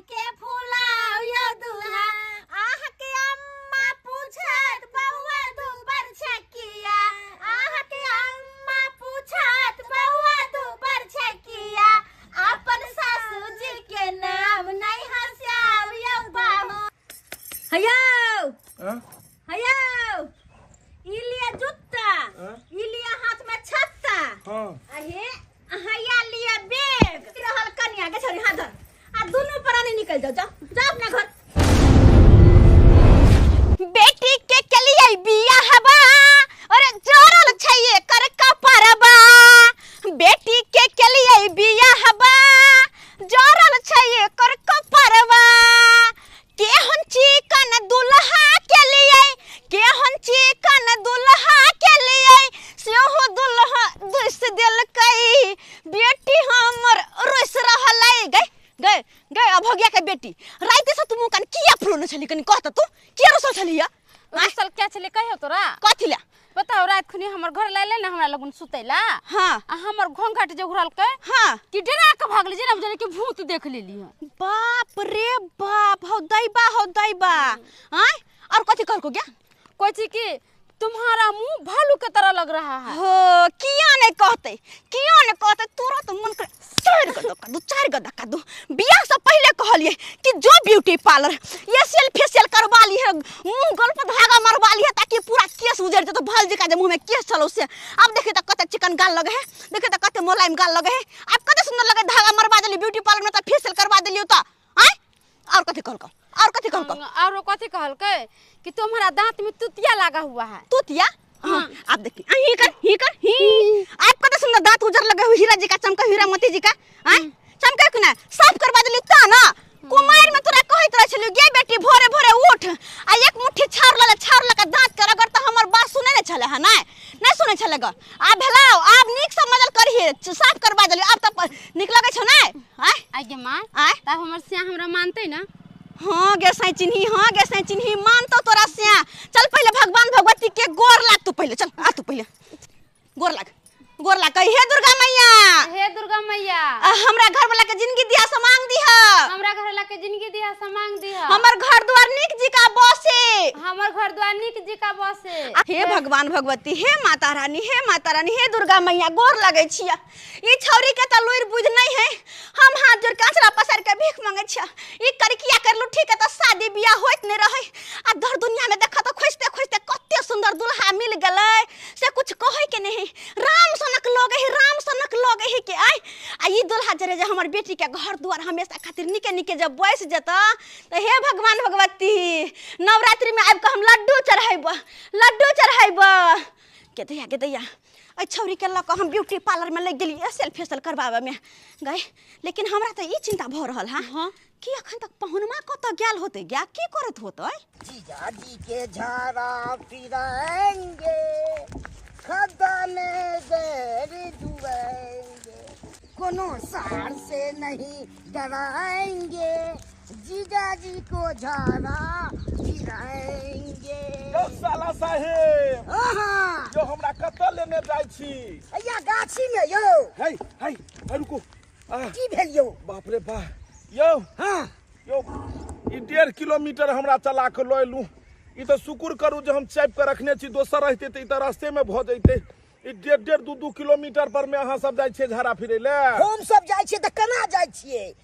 के फुलाओ यो दुल्हा। आहा के अम्मा पूछत बउआ दुबर छकिया, आहा के अम्मा पूछत बउआ दुबर छकिया, अपन सासू जी के नाम नहीं हंसाओ यो बाबू। हयो हयो, ई लिया जूता, ई लिया हाथ में छत्ता, अहे हैया लिया बैग रहल कनिया के छोरी हाथ धर आ दुनू प्राणी निकल जाओ, जाओ जाओ अपना घर। बेटी के चलिए बियाह हवा, अरे जोरल छैये कर कपरबा, बेटी के चलिए बियाह हवा, जोरल छैये कर कपरबा, केहन चिकन दुल्हा के लिए, केहन चिकन दुल्हा के लिए, सेहो दुल्हा दुस देलकै, बेटी हमर रुस रहलै। गए गए गए अभोगिया के बेटी, राइते से तू मुँह कान किया फुलौने छली, कनी कह त तू किया रुसल छली या? रुसल क्या छली कहियो तोरा? कथी ला? बताओ, रात खुनी हमर घर लाइले ना हमरा लगन सुतैला। हाँ। आ हमर घोंघट जे उड़लकै। हाँ। कि डरा के भागली जे ना बुझले कि भूत देख लेली हन। बाप रे बाप, हौ दैबा हौ दैबा। आय और कथी कहलको गया? कहै छी कि तुम्हारा मुंह भालू के तरह लग रहा है। हो किया नहीं कहते, किया नहीं कहते, तुरंत मन करे चार गो धक्का दू, चार गो धक्का दू। बियाह से पहले कहलिए कि जो ब्यूटी पार्लर ये सेल फेशियल करवा ली है, मुंह गल पर धागा मरवा ली है ताकि पूरा केस उजर जाए, तो भल जी का जे मुंह में केस चलो से। अब देखे तो कते चिकन गाल लगे है, देखे तो कते मोलायम गाल लगे है, अब कते सुंदर लगे, धागा मरवा देली ब्यूटी पार्लर में तो फेशियल करवा देली तो आय। और कथी कहलको, और कथी कहलको? और कथी कहलकै कि तुम्हारा दांत में तुतिया लगा हुआ है। तुतिया? हाँ। आप देखिए, ही कर ही कर ही, आप कते सुंदर दांत उजर लगे हुए, हीरा जी का चमका, हीरा मोती जी का आय चमका कि ना, साफ करवा देली ता ना। कुमार में तोरा कहैत रहे छलियो गे बेटी भोरे भोरे उठ आ एक मुट्ठी छाउर लले, छाउर लके दांत के रगड़, त हमर बात सुने नै छले हन, नै नै सुने छले ग। आब भेलाओ, आब नीक से मजल करही, साफ करवा देली, आब त नीक लगै छौ नै? आय आइ गे मां, आय तब हमर सिया हमरा मानतै ना? हाँ गे साईं चिन्ही, हाँ गे साईं चिन्ही, मानतो तोरा सिया। चल पहले भगवान भगवती के गोर लाग तू पहले, चल आ तू पहले गोर लाग, गोर लाग, कही हे दुर्गा मैया, हे दुर्गा मैया, हमरा घर वाला के जिंदगी दिया समांग दिहा, हमरा घर वाला के जिंदगी दिया समांग दिहा, हमर घर द्वार नीक जी का बसे, हमर घर द्वार नीक जी का बसे। हे भगवान भगवती, हे माता रानी, हे माता रानी, हे दुर्गा मैया, गोर लगै छिया। ई छौरी के त लुइर बुझ नहीं है, हम हाथ जोड़ के आंचरा पसार के भीख मांगे छिया। ई करकिया कर लुठी के त शादी बियाह होइत नहीं रहे, आ दर दुनिया में देखा तो खोजते खोजते कते सुंदर दुल्हा मिल गेलै से कुछ कहै के नहीं, राम सनक लोग है, राम सनक लोग है के आय। आ ई दुल्हा जरे जे हमर बेटी के घर द्वार हमेशा खातिर निके निके जब बैस जता त हे भगवान भगवती, नवरात्रि में आबि के हम लड्डू चढ़ाइब, लड्डू चढ़ाइब। के दैया के दैया, एहि छौरी के लऽ कऽ हम ब्यूटी पार्लर में लागि गेलियै सेल फेशियल करबाबऽ में गए, लेकिन हमरा तऽ ई चिंता भऽ रहल है हाँ कि अखन तक पहुनमा कतऽ गेल होतै, गया की करैत होतै? जीजाजी के झाड़ा फिराएंगे, खद्दा में गैर डुबाएंगे, कोनो सार से नहीं डराएंगे, जीजाजी को झाड़ा फिराएंगे। यो साला साहेब, हाँ यो हमरा कतऽ लेने जाइ छी? अय्या गाछी में यो। है है रुको, की भेल यो? बाप रे बा, यो हाँ यो ई 1.5 किलोमीटर हमरा चला के लऽ एलहुँ। ई तऽ शुक्र करू जे हम चापि के रखने छी, दोसर रहितै तऽ ई तऽ रास्ते में भऽ जैतै। ई 1.5-1.5 2-2 किलोमीटर पर में अहाँ सब जाइ छियै झाड़ा फिरै लए? हम सब जाइ छियै तऽ केना जाइ छियै?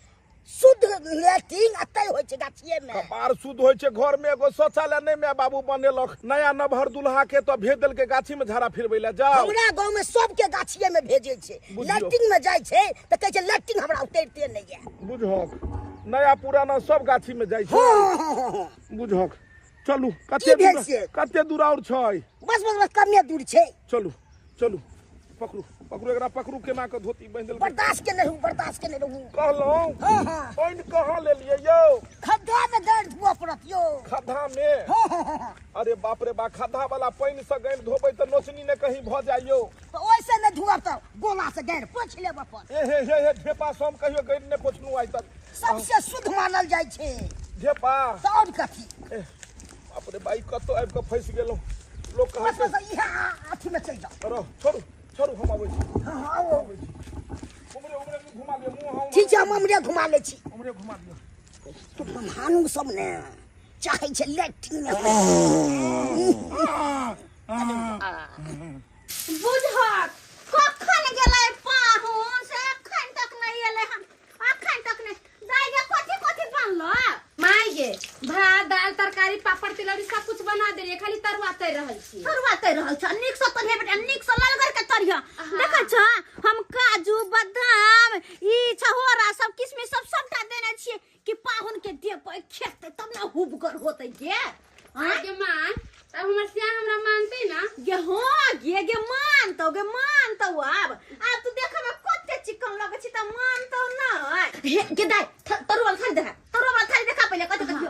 शुद्ध लैट्रिन एतै होइ छै गाछिए में। कपार शुद्ध होइ छै, घर में एगो शौचालय नहि माय बाबू बनेलक, नया नवहर दुल्हा के तऽ भेज देलकै गाछी में झाड़ा फिरबै लए। जाउ, हमरा गाँव में सबके गाछिए में भेजै छै। लैट्रिन में जाइ छै तऽ कहै छै लैट्रिन हमरा उतरिते नहि यऽ। बुझहक, नया पुराना सब गाछी में जाइ छै। बुझहक, चलू कते दूर, कते दूर और छै? बस बस बस कमे दूर छै। चलू चलू, पकड़ू पकड़ू एकरा, पकड़ू केना के धोती बांधि देलकै। बर्दाश्त के नहीं रहू, बर्दाश्त के नहीं रहू। कहलहुँ हाँ हाँ। पानि कहाँ लेलियै यौ? खद्धा में गाड़ि धोअ पड़त यौ। खद्धा में? हाँ हाँ। अरे बाप रे बा, खद्धा वाला पानि से गाड़ि धोबै तऽ नोचनी ने कहीं भऽ जाइ यौ। तऽ ओहिसे नहि धोअब तऽ गोला से गाड़ि पोछि लेब अपन। ए हे हे हे, ढेपा से हम कहियो गाड़ि नहि पोछलहुँ आइ तक। सबसे शुद्ध मानल जाइ छै ढेपा। तऽ आओर कथी? बाप रे बा, ई कतौ आबि कऽ फँसि गेलहुँ। लोक कहै बस बस इएह अथी में चलि जाउ। रह, छोड़ू छोड़ू, हम अबै छी। हाँ हाँ आउ। उमरे उमरे घुमा लिअ मुँह। ठीक छै, हम उमरे घुमा लै छी। उमरे घुमा लिअ। तो ब्रह्माणु सब ने चाहे छै लैट्रिन में। बुझहक कखन गेलै पाहुन से एखन तक नहि एलै हन, एखन तक नहि। दाइ गे, कथी कथी बनलो? माय गे, भात दाल तरकारी पापड़ तिलौरी सब कुछ बना देलियै, खाली तरुआ तर रहल छी। तरुआ तर रहल छ? नीक से तरिहे बेटा, नीक से ललगर के तरिह। देखै छ, हम काजू बादाम ई छहोरा सब किशमिश सब सबटा देने छियै कि पाहुन के देबै, खेतै तब ने हुबगर होतै गे। आँय गे माँ, तब हमर सिया हमरा मानतै ना? गे हाँ गे, गे मानतौ, गे मानतौ। आब आब तू देखे में कते चिकन लगै छी त मानतौ ना। हे गे दाइ, तरुआ वाला थाली देखा, तरुआ वाला थाली देखा पहिले। कथी कथी?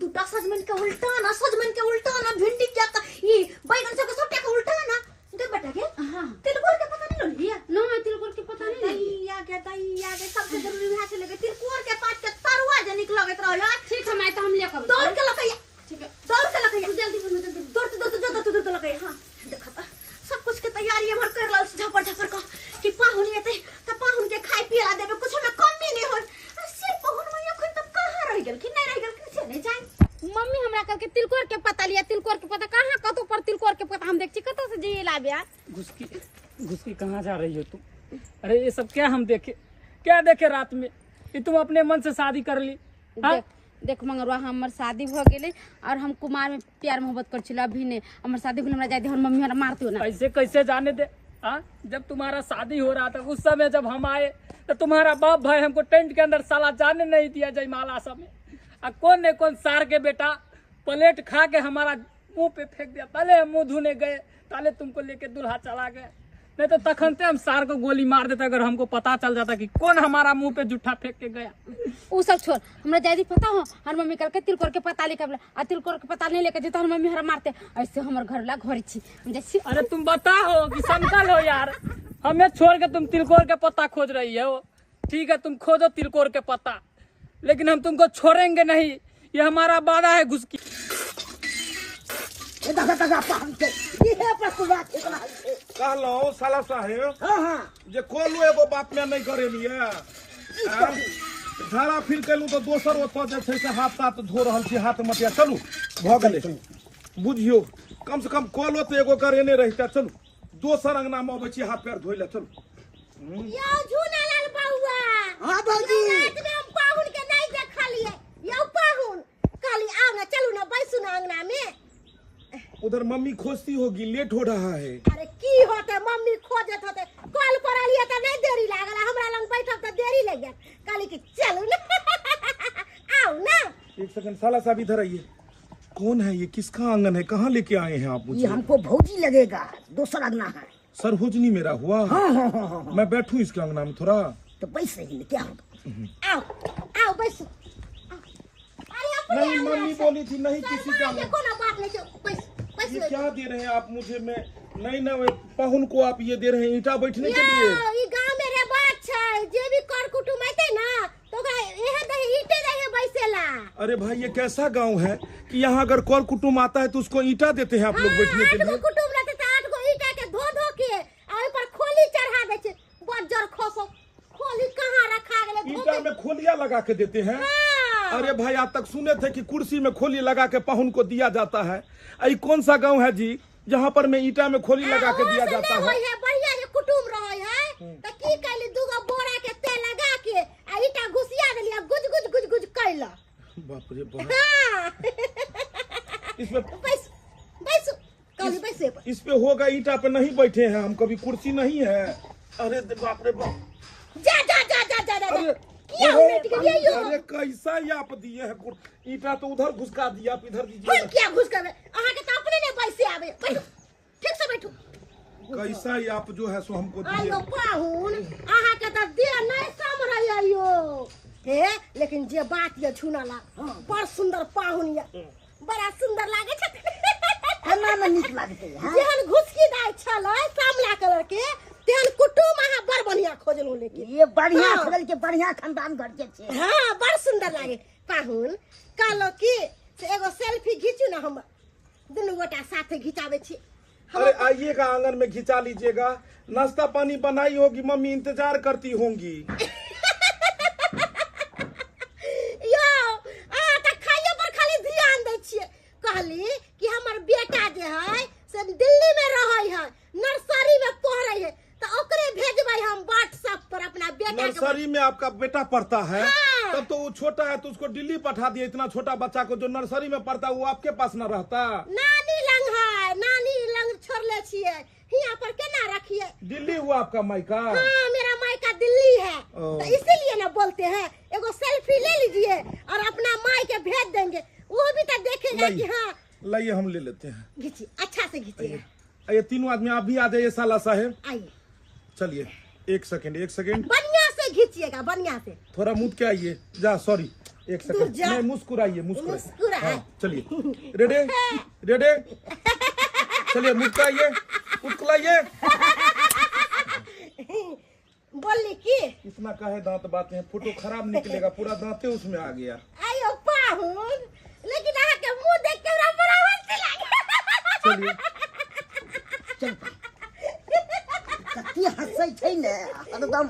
दूटा सजमनि के उल्टा ना, सजमनि के उल्टा ना, भिंडी के त ई बैगन सब के सबटा के उल्टा ना। दे बेटा गे। हाँ। तिलकोर के पता नहीं लिया? नहीं, तिलकोर के पता नहीं लगी। दैया गे, दैया गे, सबसे जरूरी वएह छलै गे, तिलकोर के पात के तरुआ जे नीक लगैत रहै। ठीक है माय, तो हम लेके अबै। दौड़ के लकैया। ठीक है। दौड़ के लकैया। जल्दी बनू, जल्दी। दौड़ दौड़ दौड़ दौड़ दौड़ लकैया। हाँ देखा त सब कुछ के तैयारी एम्हर कर रहल छी झपर झपर क कि पाहुन एतै त पाहुन के खाय पिए ला देबै, कुछ में कमी नहीं होय। आ से पाहुन मैया एखन तक कहाँ रहि गेलखिन, नहि रहि गेलखिन से नहि जानि। मम्मी हमरा कहलकै तिलकोर के पत्ता लिया, तिलकोर के पत्ता कहाँ, कतौ पर तिलकोर के पत्ता हम देख छी, कतौ से जे लाबे। घुसकी घुसकी कहाँ जा रही हो तुम? अरे ये सब क्या हम देखे, क्या देखे रात में? ये तुम अपने मन से शादी कर ली, हाँ? देख देख मंगरुआ, हमर शादी भ गेलै और हम कुमार में प्यार मोहब्बत कर छल, अभी नहीं हमर शादी भेल, हमरा जाय दे, हमर मम्मी हमरा मारते ना। ऐसे कैसे जाने दे? हाँ, जब तुम्हारा शादी हो रहा था उस समय जब हम आए तो तुम्हारा बाप भाई हमको टेंट के अंदर साला जाने नहीं दिया जयमाला सब में। आ कौन ने कौन सार के बेटा प्लेट खा के हमारा मुंह पे फेंक दिया। पहले हम मुंह धोने गए ताले तुमको लेके दूल्हा चला गया, नहीं तो तखनते हम सार को गोली मार देते अगर हमको पता चल जाता कि कौन हमारा मुंह पे जूठा फेंक के गया। उ सब छोड़, हमरा जाय दी। पता हो हमर मम्मी कहलकै तिलकोर के पत्ता लेके आबे, आ तिलकोर के पत्ता नहीं लेके जेतै हमर मम्मी हमरा मारते। ऐसे हमर घर ला घर छी, हम जाइ छी। अरे तुम बताओ कि समकल हो यार, हमें छोड़ के तुम तिलकोर के पत्ता खोज रही हो। ठीक है तुम खोजो तिलकोर के पत्ता, लेकिन हम तुमको छोड़ेंगे नहीं, ये हमारा वादा है। घुसकी ए देखा देखा पाहुन के इहे पर पूरा ठीक रहल छै। कहलहुँ साला साहेब। हाँ हाँ। जे कोलू एगो बाप में नहीं करेलियै, झाड़ा फिर केलहुँ तऽ दोसर ओतऽ जे छै से हाथ ताथ धो रहल छी, हाथ मटिया। चलू भऽ गेलै, बुझियौ कम से कम कलो तऽ एगो करेने रहिते। चलू दोसर अंगना में अबै छी हाथ पैर धोइ लए, चलू। यौ झूना लाल बउआ। हाँ भौजी। रात में हम पाहुन के नहीं देखलियै। यौ पाहुन कहली आउ ना, चलू ना, बैसू ना अंगना में। उधर मम्मी खोजती होगी, लेट हो रहा है। अरे की होते, मम्मी खोजत होते, कॉल करलियै तऽ नहीं देरी लागल, हमरा लग बैठब तऽ देरी लागि जायत। कहली कि चलू ना, आउ ना। एक सेकंड साला साहब इधर आइए, कौन है ये, किसका आंगन है, कहाँ लेके आए हैं आप मुझे? ये हमको भौजी लगेगा, दोसर अंगना है। सरहोजनी मेरा हुआ। हाँ हाँ हाँ हाँ। मैं बैठूं इसके अंगना में थोड़ा? तो बैस रही, क्या होगा। आओ आओ बैसू। अरे अपने नहीं अंगना मम्मी से। बोली थी नहीं किसी का। शर्मा के कोनो बात नहीं छै, बैस बैस। ये क्या दे रहे हैं आप मुझे? मैं नहीं ना, पाहुन को आप ये दे रहे हैं ईंटा बैठने के लिए? यौ, ई गांव में रिवाज छै, जे भी कर कुटुम एतै ना तो ओकरा एहे दही ईटे दही बैसेला। अरे भाई ये कैसा गांव है कि यहाँ अगर कौर कुटुम आता है तो उसको ईंटा देते हैं आप लोग बैठने के आठ गो लिए? कुटुम रहतै तऽ 8 गो ईटा के धो धो के आ ओहि पर खोली चढ़ा दै छै। बज्जर खसो, खोली कहाँ रखा गेलै धो ईंटा के। में खोलिया लगा के देते हैं? हाँ। अरे भाई आज तक सुने थे कि कुर्सी में खोली लगा के पाहुन को दिया जाता है, आई कौन सा गांव है जी जहाँ पर मैं ईंटा में खोली लगा के दिया आ, जाता ओहो से है? नहि होइ है, बढ़िया जे कुटुम रहै है तऽ की कैली, दूगो बोरा के तेल लगा के आ ईटा घुसिया देली आ गुज गुज गुज गुज कैलक। बाप रे बाप। हाँ। इसमें बैस बैस, कहली बैसे पर। इस पे होगा, ईंटा पे नहीं बैठे हैं हम कभी, कुर्सी नहीं है। अरे बाप रे बाप। जा जा जा जा जा जा। अरे किया उलट गेलियै यौ? अरे कैसा ये आप दिए हैं, ईंटा तो उधर घुसका दिया, आप इधर दीजिए। हम किया घुस कर? अहाँ के तऽ अपने नहि बैसे आबै। बैठू, ठीक से बैठू। कैसा ये आप जो है सो हमको दिए? आयो पाहुन, अहाँ के तऽ देह नहि सम्हरैया यौ। हे लेकिन जे बात ये झुनाला, बड़ सुंदर पाहुन ये, बड़ा सुंदर लागे छथिन। केना ने नीक लागतै। हाँ? जेहन घुसकी दाइ छलै सामला कलर के, तेहन कुटुम अहाँ बड़ बढ़िया खोजलहुँ लेकिन। ये बढ़िया हाँ। खोजल के बढ़िया खानदान घर के छै। हाँ बड़ सुंदर लागे। पाहुन कहलो कि से एगो सेल्फी घीचू ना, हम दुनू गोटा साथे घिचाबै छी। अरे आइएगा आंगन में घिचा लीजिएगा, नाश्ता पानी बनाई होगी मम्मी, इंतजार करती होंगी। यौ नर्सरी में आपका बेटा पढ़ता है। हाँ। तब तो वो छोटा है तो उसको दिल्ली पठा दिया। इतना छोटा बच्चा को जो नर्सरी में पढ़ता है वो आपके पास न रहता। नानी लंग है, नानी लंग छोड़ले छिए, यहाँ पर केना रखिए। दिल्ली हुआ आपका मायका? हाँ, मेरा मायका दिल्ली है, तो इसीलिए ना बोलते हैं एगो सेल्फी ले लीजिए और अपना माई के भेज देंगे, वो भी तो देखेगा कि हाँ। लाइए हम ले लेते हैं। घिचिए, अच्छा से घिचिए। ये तीनों आदमी आप भी आ जाइए साला साहेब। आइए। चलिए एक सेकंड, एक सेकंड, बढ़िया से घिचिएगा, बढ़िया से। थोड़ा मुद के आइए। जा सॉरी एक सेकंड, नहीं मुस्कुराइए, मुस्कुराइए। हाँ, चलिए रेडी रेडी, चलिए मुस्कुराइए, मुस्कुराइए। बोली की इतना काहे दांत बातें हैं, फोटो खराब निकलेगा, पूरा दांते उसमें आ गया। आयो पाहुन, लेकिन अहाँ के मुंह देख के हमरा बड़ा हंसी लागे। चलिए चल, कति हंसै छै ने एकदम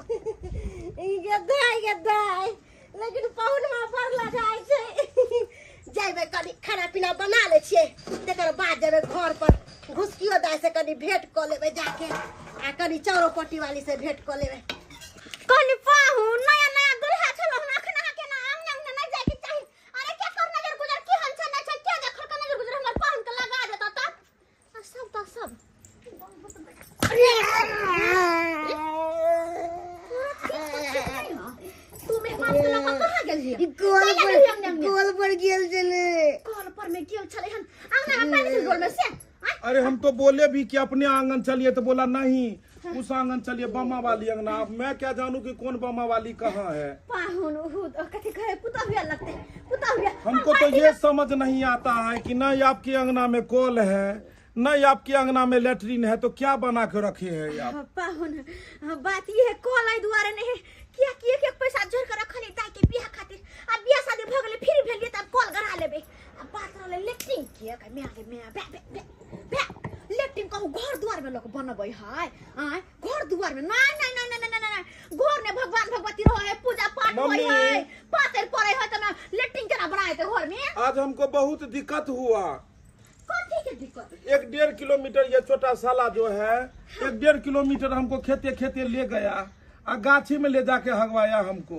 गदाय गदाय, लेकिन पाहुन में बड़ लगाय छै। जाइबे कनी खाना पीना बना ले छियै, तकर बाद जेबै घर पर घुसकियो दाय से कनी भेंट क लेबै जाके, आ कनी चाउरो पट्टी वाली से भेंट क लेबै। कनी पाहुन नया नया दुल्हा छलो हम, अखन अहाँ के ना आंगन अंगना नहीं जाय के चाही। अरे क्या कर नजर गुजर की हन छै नै छै, के देखल के नजर गुजर हमर पाहुन के लगा देता त आ सब त सब। तू मेहमान के लगा कहाँ गेल? गोल पर गेल छले। गोल पर में गेल छले हन, आंगना में पानी गोल में से। अरे हम तो बोले भी कि अपने आंगन चलिए, तो बोला नहीं उस आंगन चलिए बमा वाली अंगना। अब मैं क्या जानूं कि कौन बमा वाली कहाँ है। पाहुन कथी कहे पुता हुआ लगते, पुता हुआ। हमको तो ये समझ नहीं आता है कि न आपके अंगना में कॉल है, न आपके अंगना में लेटरिन है, तो क्या बना के रखे है आप? पाहुन बात ये है, कॉल आई दुआरे नहीं है, किया कि एक एक पैसा जोड़ के रखली दाई के बियाह खातिर, आ बियाह शादी भ गेलै फिर भेलिए तब कॉल गरा लेबै। आ बात रहलै लेटरिन के, के my के my बे बे बे लेटरिन कहू घर द्वार में लोग बनबै है। आय घर द्वार में नहीं नहीं नहीं नहीं नहीं नहीं, घर में भगवान भगवती रहे है, पूजा पाठ होय है, पातर पड़े है, त लेटरिन केना बनाए ते घर में? आज हमको बहुत दिक्कत हुआ। कथी के दिक्कत? 1.5 किलोमीटर ये छोटा साला जो है, 1.5 किलोमीटर हमको खेते खेते ले गया, आ गाछी में ले जाके हगवाया हमको,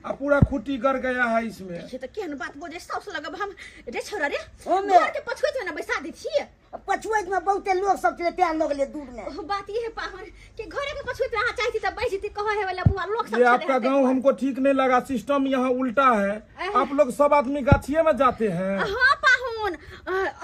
आ पूरा खूटी गड़ गया है इसमें। ये तो केहन बात बोले, साउस लगब हम रे छोरा रे, घर के पछुइत में ना बैसा दै छियै। पछुइत में बहुते लोग सब छले तें लगले दूर में। बात ये है पाहुन कि घरे के पछुइत में अहाँ चाहती त बैस जैती, कहे है वाला बुआ लोग सब। ये आपका गांव हमको ठीक नहीं लगा, सिस्टम यहाँ उल्टा है, आप लोग सब आदमी गाछिए में जाते हैं। हाँ पाहुन,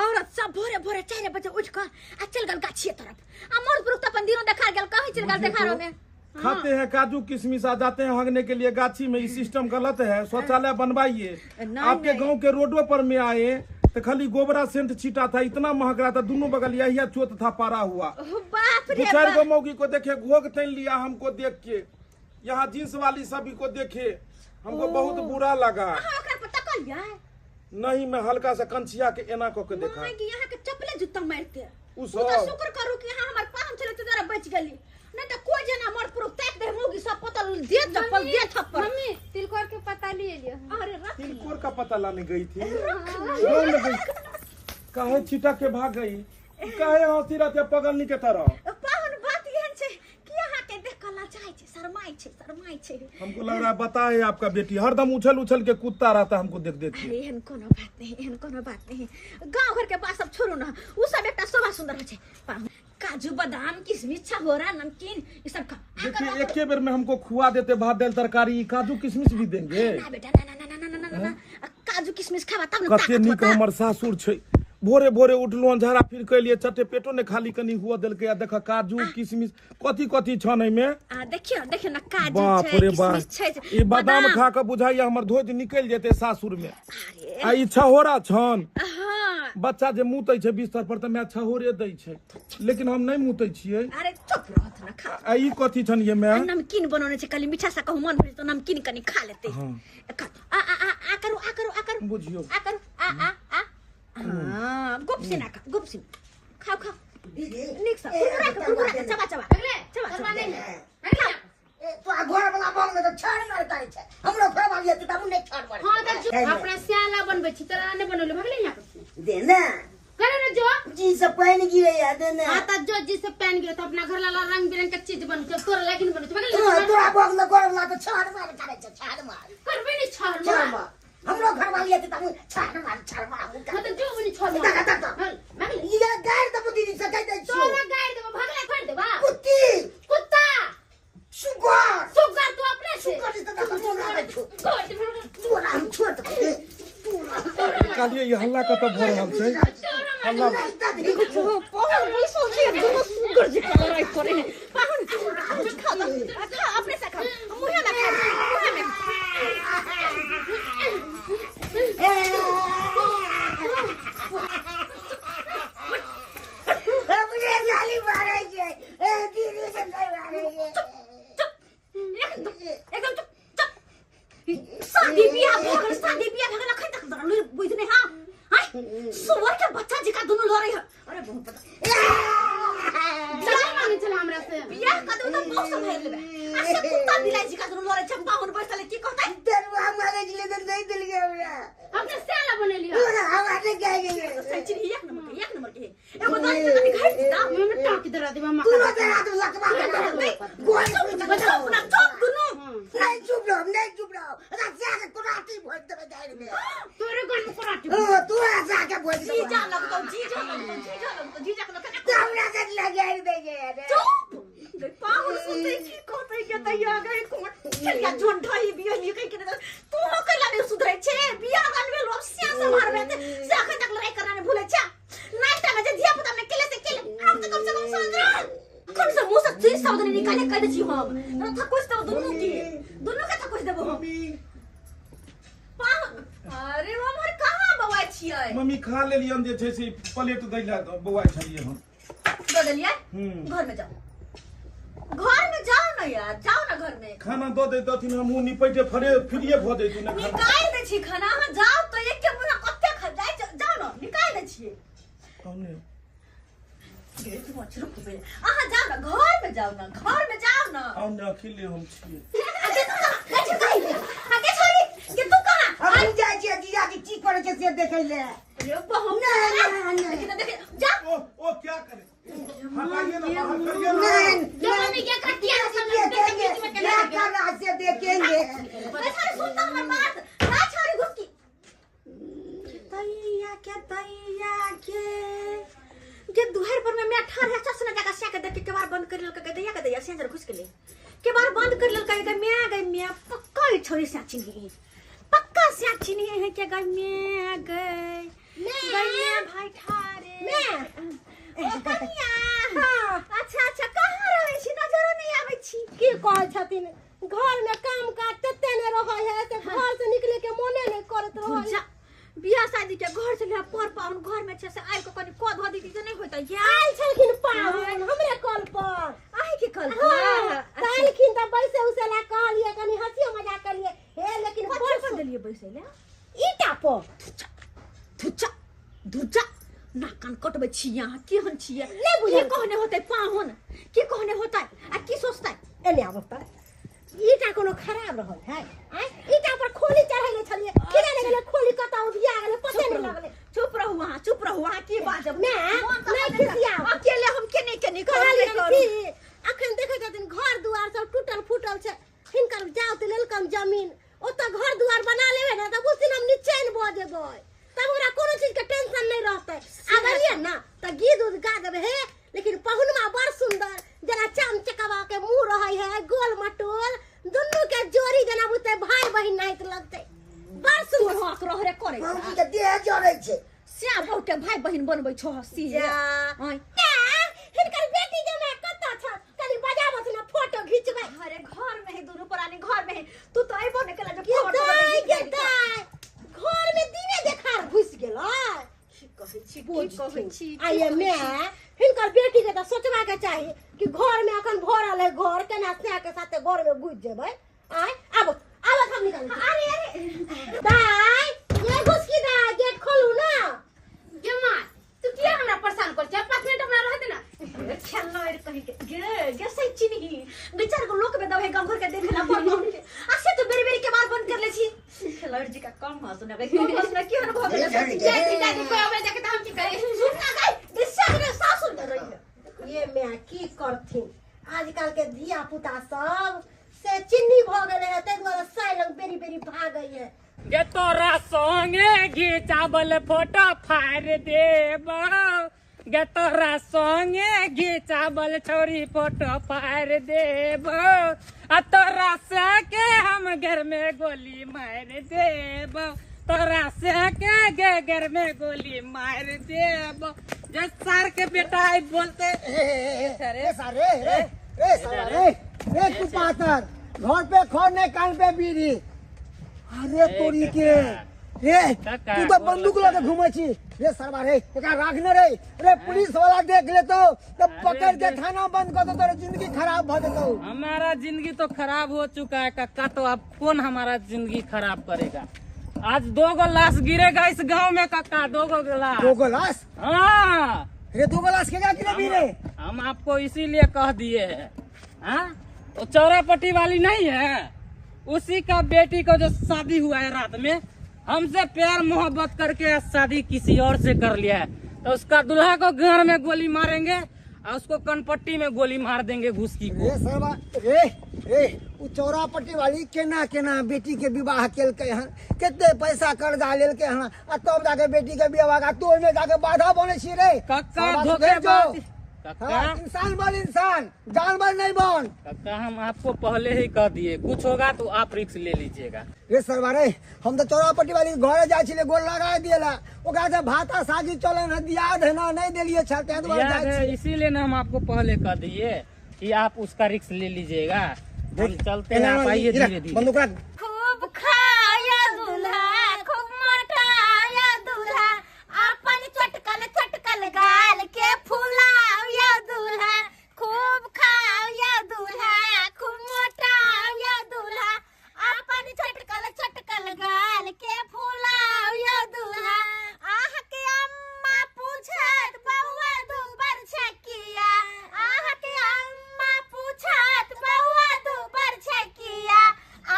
औरत सब भोरे भोरे 4 बजे उठ कर आ चल गल गाछिए तरफ, आ मर्द पुरुष त अपन दिनो देखा गेल, कहीं चल गल देखारो में। खाते हैं काजू किशमिश, आ जाते हैं हगने के लिए गाछी में। ये सिस्टम गलत है, शौचालय बनवाइए। आपके गांव के रोडों पर में आए तो खाली गोबरा सेंट छीटा था, इतना महक रहा था, दोनों बगल यही चोत था पारा हुआ। बाप रे, 2-4 गो मौगी को देखे, घोग तैन लिया हमको देख के, यहाँ जींस वाली सभी को देखे, हमको बहुत बुरा लगा। नहीं, मैं हल्का सा कंचिया के एना को के देखा। यहाँ के चप्पले जूता मारते, शुक्र करू कि यहाँ हमार पाहुन छले तो जरा बच गेली, नहीं तो कोई जना मर्द पुरुष ताक दे मुगी सब पतल दे चप्पल दे थप्पड़। मम्मी तिलकोर के पता लिए लियो। अरे रख, तिलकोर का पता लाने गई थी, गांव में गई, काहे छिटा के भाग गई, काहे हंसी रहते पगलनी के तरह। पाहुन बात एहन छै कि अहाँ के देख के लजाय छै, शरमाय छै, शरमाय छै। हमको लग रहा है बताए आपका बेटी हरदम उछल उछल के कूदता रहता, हमको देख देख के। एहन कोनो बात नहीं, एहन कोनो बात नहीं, गांव घर के बात सब छोड़ू ना, उ सब एकटा शोभा सुंदर होइ छै। पाहुन काजू बादाम किशमिश छहोरा नमकीन ये सब खा। देखिए एक बेर में हमको खुआ देते भात दाल तरकारी, काजू किशमिश भी देंगे। ना बेटा ना ना ना ना ना ना, काजू किशमिश खाबा तब न। कते नीक हमर सासुर छै, भोरे भोरे उठलहुँ, झाड़ा फिर कैलिए, चटे पेटो ने खाली कनी हुआ देलकै, आ देख काजू किशमिश कथी कथी छन एहिमे। आ देखियो देखियो ना काजू छै किशमिश छै, ई बादाम खा के बुझाइया हमर धोज निकल जेते सासुर में। आ ई छहोरा छन। हां, बच्चा जे मुतै छै बिस्तर पर त my छहोरे दै छै, लेकिन हम नहीं मुतै छियै। अरे चुप रहत ना खा। आ ई कथी छन ये my? नमकीन बनौने छै, खाली मीठा सा कहू मन भरि त नमकीन कनी खा लेतै। आ आ आ आ करू आ करू आ करू बुझियो आ करू आ आ आ। हाँ, गुप से ना खा, गुप से खाओ खाओ निक सा कुरकुरा के कुरकुरा के चबा चबा चबा चबा। तो आ घर वाला बम में तो छाड़ मारता छै, हमरो घर वाली त तब नहीं छाड़ मार। हां त अपना स्याला बनबै छी, तोरा नै बनौले भगले यहाँ पर दे ना करे ना जो जी से पानी गिरे या दे ना। हां त जो जी से पानी जान गेल तो अपना घर ला रंग बिरंग के चीज बन छै तोरा लागिन बन छै तोरा बगल गोर ला त छाड़ मार करे छै छाड़ मार करबे नहीं छाड़ मार हमरो घर वाली है त हम छाड़ मार छाड़ मार हां त जो बनी छाड़ मार हां ये गार दबो दीदी से कह दे छी तोरा गार देबो भगला छोड़ देबा कुत्ती कुत्ता सुगर सुगर तू अपने से सुगर से त तोरा छो तोरा हम छोड़ दे कहलिए ये हल्ला कत भ रहल छै हल्ला पाहुन बैसल छै दुनू सुगर जे लड़ाई करे है पाहुन खा खा अपने से खा मुहे में खा मुहे में हमरे गाली मारै छै ए दीदी से नहीं मारै छै चुप एकदम चुप चुप शादी बियाह भऽ गेल शादी बियाह भऽ गेल अखन तक तोरा लुरि बुझि नहि हाँ आँय सुअर के बच्चा जकाँ दुनू लड़ै है अरे बहुत पता बियाह मांगे छल हमरा से बियाह कऽ देबै तऽ बहुत सम्हारि लेबै आ से कुत्ता बिलाइ जकाँ दुनू लड़ै छै पाहुन बैसल है, की कहतै दरुआ मारै छलै तऽ नहि देलकै हमरा अपने साला बनेलियो हमरा नहि गाय गेलै सही एक नंबर के एक नंबर के एगो दादी से कनी घटि जेता मुंह में टाँकी दरा देबा मां तुरंत रात लकवा के गोल चुप ना चुप दुनू नहीं चुप रहो नहीं चुप रहो रस्सा के कुराती भोज देबै दाइर में तोरे घर में कोराटी ओ तू रस्सा के भोज देबै जीजा लगतौ जीजा लगतौ जीजा लगतौ जीजा के लगतौ तो हमरा से लगाइ दै छै रे चुप गई पाहुन सुनतै की कहतै के तैया गई कोन चलिया जोन ढही बिया लियै कहि के तू हो कैला नहीं सुधरै छै बिया गनबे लोग सिया से मारबे ते से अखन तक लड़ाई करना नहीं भूलै छै नाइटा में जे धिया पुता में केले से केले आब त कम से कम समझ कौन से मुंह से तीन शब्द नहीं निकाले कह दै छी हम तोरा थकुच देबो दुनू के थकुच देबो हम पाहुन अरे हमर कहाँ बौआ छियै मम्मी खा लेलियन जे छै से प्लेट दै लए बौआ छलियै हम दऽ देलियै घर में जाओ घर में जाओ ना यार जाओ ना घर में खाना दऽ दैतथिन हमहूँ निपैटे फरे फ्रीए भऽ जैतू ने खाना निकाल दै छी खाना अहाँ जाओ तऽ एक के मुँह कते खा जाइ जाओ ना निकाल दै छियै कहने अहाँ जाओ ना घर में जाओ ना घर में जाओ ना आउ ने अकेले हम छियै आगे तू कहाँ गए छोरी आगे छोरी के तू कहाँ हम जाइ छियै जीजा जी की करै छै से देखै ले अरे बहु नहीं, नहीं, नहीं। देखी ना देखी जा ओ ओ क्या करे हटाइए ना बाहर करिए ना नहीं जो मम्मी के कटिया समझ देखेंगे क्या कर रहा है से देखेंगे अरे छोरी सुन तो हमर बात ना छोरी घुसकी तैया के तैया के दुहर पर में मैं ठार है चसना जगह से के देख के केबार बंद कर लेलक के दैया के दैया से अंदर घुस गेलै केबार बंद कर लेलक के मैं गई मैं पक्का ई छोरी से चिन्ही पक्का से चिन्ही है के गई मैं गई गई मैं भाई ठारे मैं ओ कनिया हां अच्छा अच्छा कहाँ रहै छी नजरो नहीं आबै छी की कहै छथिन घर में काम काज तते ने रहै है से घर से निकले के मोने नहीं करत रहै जा बियाह शादी के घर से ले पर पाहुन घर में छै से आबि के कनि कऽ धऽ दीदी तऽ नहि होतै या आयल छलखिन पाहुन हमरे कल पर अहीं के कल हाँ, तऽ एलखिन तऽ बैसे उसे ला कहलियै कनि हँसियो मजाक करलियै हे लेकिन कथी बड़ पर देलियै बैसै लए ईटा पर धुच्चा धुच्चा नाक कान कटबै छी अहाँ केहन छियै नहि बुझल। की कहने होतै पाहुन की कहने होतै आ की सोचतै एने आबऽ तऽ ईटा कोनो खराब रहल है आँय ईटा पर खोली चढ़ेले छलियै केना नहि गेलै खोली कतऽ उधिया गेलै पते नहि लगलै चुप रहू अहाँ चुप रहू अहाँ की बाजब नै, मोन तऽ नै बनेलक। खिसियाउ। अकेले हम केने केने करू कहलियनि नहि करू की अखन देखै छथिन घर दुआर सब टूटल फूटल छै हिनकर जाउ तऽ लेलकन जमीन ओतऽ घर दुआर बना लेबै ने तब उस दिन हम निचैन भऽ जेबै तब हमरा कोनो चीज के टेंशन नहीं रहतै आब एलियै ने तऽ घी दूध गा देबै हे लेकिन पहुनमा बड़ सुंदर जेना चाम चकवा के मुंह रहै है गोल मटोल दुनू के जोड़ी जेना बुझतै भाई बहिन नाहित लगतै बड़ सुंदर तोहक रह रे करै भौजी के देह जरै छै स्या बहुते भाई बहिन बनबै छह सी जा। आँय। हिनकर बेटी जमा कतऽ छ कनि बजाबत ने फोटो घिचबै अरे घर में है दुनू प्राणी घर में है तू तो अइबो ने केला जो के फोटो दाइ के दाइ घर में दिने देखार घुसि गेलै की कहै छी की कहै छी आइए मैं हिनकर बेटी के तऽ सोचबा के चाही कि घर में अखन भरल है घर केना स्नेह के साथे घर में घुसि जेबै आय आबो आबो हम निकाल अरे अरे दाइ ये घुसकी दाइ गेट खोलू ना गे माँ तू किया हमरा परेशान कर छै 5 मिनट हमरा रहते ना खेलना रे कहीं के गे गे सही चिन्ही बेचार को लोक में दवे गांव घर के देखे ला पर के आ से तो बेरी बेरी के बाल बंद कर ले छी खेलड़ जी का कम हंसना गई कम हंसना की हन भऽ गेलै जाय छी जाय छी कोई आबै जाके तऽ हम की करी सुन ना गई दिशा के सासुर में रही है ये मैं की की करथिन। आजकल के धिया पुता सब से चिन्नी भ गेलै है, ताहि दुआरे साइ लग बेरी बेरी भागै है। गे तोरा संगे घिचाबल फोटो फाड़ देब, गे तोरा संगे घिचाबल छौरी फोटो फाड़ देब, आ तोरा से के हम घर में गोली मार देब, तोरा से के गे घर में गोली मार देब। जे सार के बेटा आई बोलते रे सारे रे रे सारा रे रे तू पातर घर पे खर ने कान पे बीड़ी। अरे तोरी के रे तू तो बंदूक लके घूमै छी रे सरवा रे, एकरा राख ने रे रे, पुलिस वाला देख लेतो तो पकड़ के थाना बंद कर दो, तोरे जिंदगी खराब भ जेतो। हमारा जिंदगी तो खराब हो चुका है कक्का, तो अब कौन हमारा जिंदगी खराब करेगा। आज दो गो लाश गिरेगा इस गांव में कक्का, दो गो लाश। दो गो लाश? हाँ रे दो गो लाश के गिरे भी रे? हम आपको इसीलिए कह दिए हैं। हाँ तो चौरापट्टी वाली नहीं है, उसी का बेटी को जो शादी हुआ है रात में, हमसे प्यार मोहब्बत करके शादी किसी और से कर लिया है, तो उसका दूल्हा को घर में गोली मारेंगे और उसको कनपट्टी में गोली मार देंगे घुसकी को। रे सरवा रे रे उ चौरापट्टी वाली केना केना बेटी के विवाह केलकै हन, कते पैसा कर्जा लेलकै हन, आ तब जाके बेटी के विवाह का तू ओहिमे जाके बाधा बनै छी रे कक्का। धोखेबाज कक्का, इंसान बन, इंसान जानवर नहीं बन। कक्का हम आपको पहले ही कह दिए, कुछ होगा तो आप रिस्क ले लीजिएगा। रे सरवा रे हम तो चौरापट्टी वाली घरे जाय छलियै, गोल लगा दिएला, ओकरा से भाता सागी चलन है, दियाद है ना नहीं देलिए छल, तें दुआरे जाय छी। इसीलिए ना हम आपको पहले कह दिए कि आप उसका रिस्क ले लीजिएगा। हम चलते हैं, आप आइए धीरे धीरे। बंदूक रख। खूब खाया दूल्हा खूब मोटाया दूल्हा, अपन चटकल चटकल गाल के फुलाया दूल्हा, खूब खाया दूल्हा खूब मोटाया दूल्हा, अपन चटकल चटकल गाल के फुलाया दूल्हा। आह के अम्मा पूछत बउआ दूबर छकिया, आह के अम्मा पूछत बउआ दूबर छकिया,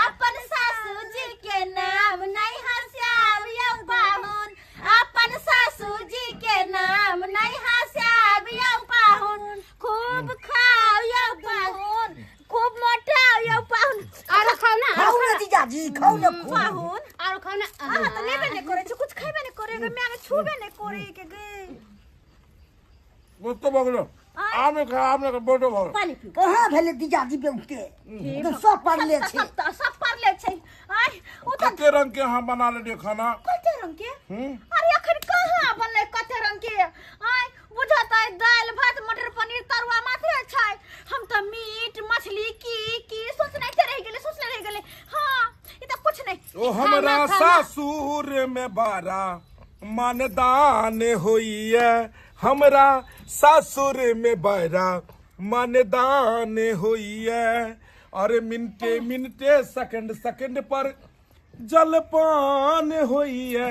अपन सासू जी के नाम नहीं हंसाबियो पाहुन, अपन सासू जी के नाम नहीं हंसाबियो पाहुन, खूब खाओ पाहुन खूब मोटाओ पाहुन। आरो खाओ ना, खाओ ना जीजाजी, खाओ ना पाहुन, आरो खाओ ना। अहाँ तो लेबे नहीं करे छी, कुछ खाइबे नहीं करे गे, मैं छूबे नहीं करे के गे। बोतो बगलो आमे खा, आमे के बोतो भर पानी पी। कहाँ भेले जीजाजी बेउते तो सब पड़ले छै, सब पड़ले छै। आय उ त कते रंग के हम बना लेलिए खाना, कते रंग के? अरे अखन कहाँ बनले कते रंग के? आय बुझत है दाल भात मटर पनीर तरुआ मात्र छै, हम त मीट मछली की की सोचने रह गेले, सोचने रह गेले। हां ई त कुछ नहीं। ओ हमरा सासुर में बारा मानदान होइए, हमरा सासुर में बड़ा मानदान होइए, और मिनटे मिनटे सेकंड सेकंड पर जलपान होइए,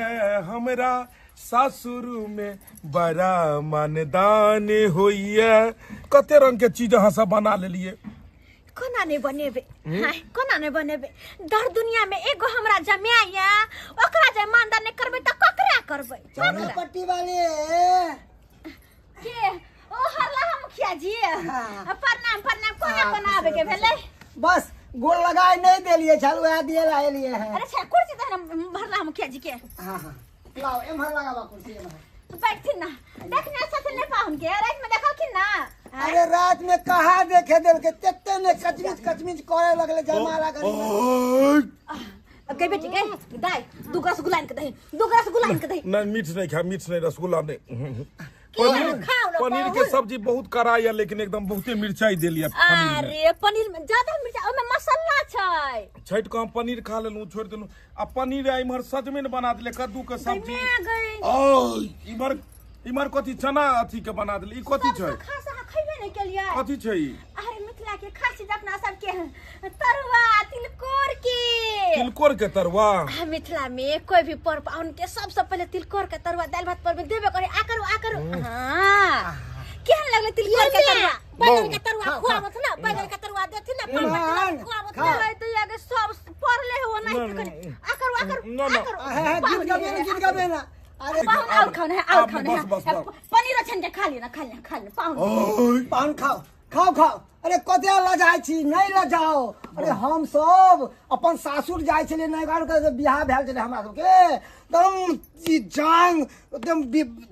हमरा सासुर में बड़ा मानदान होइए। कते रंग के चीज अहाँ सब बना लेलिए। कोना नहीं बनेबे, हां कोना नहीं बनेबे, दर दुनिया में एगो हमरा जमाया, ओकरा जे मानदान नहीं करबे त ककरा करबे? चौरापट्टी वाले के ओ हरला हम मुखिया जी, प्रणाम प्रणाम। कोना कोना आबे के भेलै? बस गोल लगाए नहीं देलिए छल, वह दिए लाएलिए हैं। अरे छा कुर्सी त भरला मुखिया जी के। हां हां लाओ एमहर लगावा कुर्सी एमहर बैठथिन ना, देखने सच ने पाहुन के रात में देखलखिन ना। अरे रात में कहा देखे देल के तेते ने कचमिच कचमिच करे लगले जमाला करी। गई बेटी गई दाई दू रसगुल्ला के दही, दू रसगुल्ला के दही। नहीं मीठ नहीं खा, मीठ नहीं, रसगुल्ला नहीं। पनीर के सब्जी बहुत कड़ा है, लेकिन एकदम बहुते मिर्चाई देलिए पनीर में। अरे पनीर में ज्यादा मिर्चाई, ओमे मसाला छै। छठि के हम पनीर खा लेलहुँ, छोड़ देलहुँ। आ पनीर इम्हर सजमनि बना देले, कद्दू के सब्जी, इम्हर इम्हर कथी चना अथी के बना देले। ई कथी छै? खास अहाँ खैबे नहीं केलियै। कथी छै ई? अरे मिथिला के खास चीज अपना सब के तरुआ तिलकोर के। तिलकोर के तरुआ? मिथिला में कोई भी पर्व पाहुन के सबसे पहले तिलकोर के तरुआ दाल भात पर में देबे करे। आ करू आ करू। हां केहन लगले तिलकोर के तरुआ? बैगन के तरुआ खुआबत ना, बैगन के तरुआ देथिन ना, परवल के खुआबत ना, तो आगे सब पड़ले हो नहीं करे। आ करू आ करू आ करू। गीत गाबे ना, गीत गाबे ना। अरे पाहुन और खाना है, और खाना है। पनीर छन के खा लेना, खा लेना, खा लेना पाहुन। पाहुन खाओ खाओ खाओ। अरे कते लजाइ छी, नहीं लजाओ। अरे हम सब अपन सासुर जाइ छलियै, नैहर के बियाह भेल छलै हमरा सबके, एकदम ई जांग एकदम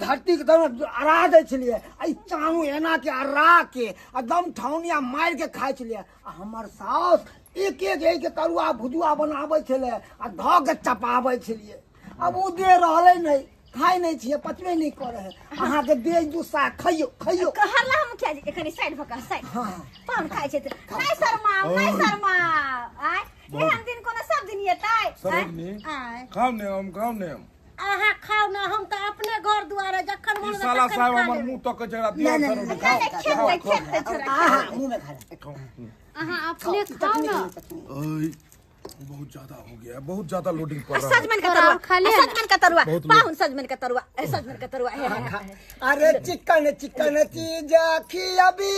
धरती के एकदम अरा दै छलियै। आ ई चांगू एना के अरा के एकदम ठौनिया मारि के खाइ छलियै। आ हमर साउस एक एक एक तरुआ भुजुआ बनाबै छलै आ धऽ के चपाबै छलियै। आब ओ दे रहलै नहि, खाइ नहि छियै, पचबे नहि करै है। अहाँके दे दू साग खइयो खइयो। कहला हम मुखिया जी कनी साइड भऽ कऽ साइड। हाँ। पान खाइ छै तऽ नहि शर्माउ, नहि शर्माउ। आय एहन दिन कोनो सब दिन एतै? सरोजनी आय खाउ ने, हम खाउ ने। अहाँ खाउ ना, हम तऽ अपने घर दुआरे जखन ई मन साला तखन साहब खा हमर लेबै। मुंह तकै छै, एकरा दियौ नहि, सरोजनी। नहि, खाउ खेतै खेतै छोरा। आहा मुँह में खा ले। अहाँ अपने खाओ ना। ओए, बहुत ज्यादा हो गया है, बहुत ज्यादा लोडिंग पड़ रहा है। सजमन का थोड़ा तरुआ और खा लिया ना। सजमन का तरुआ बहुत लोग- पाहुन, सजमन का तरुआ, ए, सजमन का तरुआ हे, हे, हे। अरे चिकन चिकन चीज खियाबी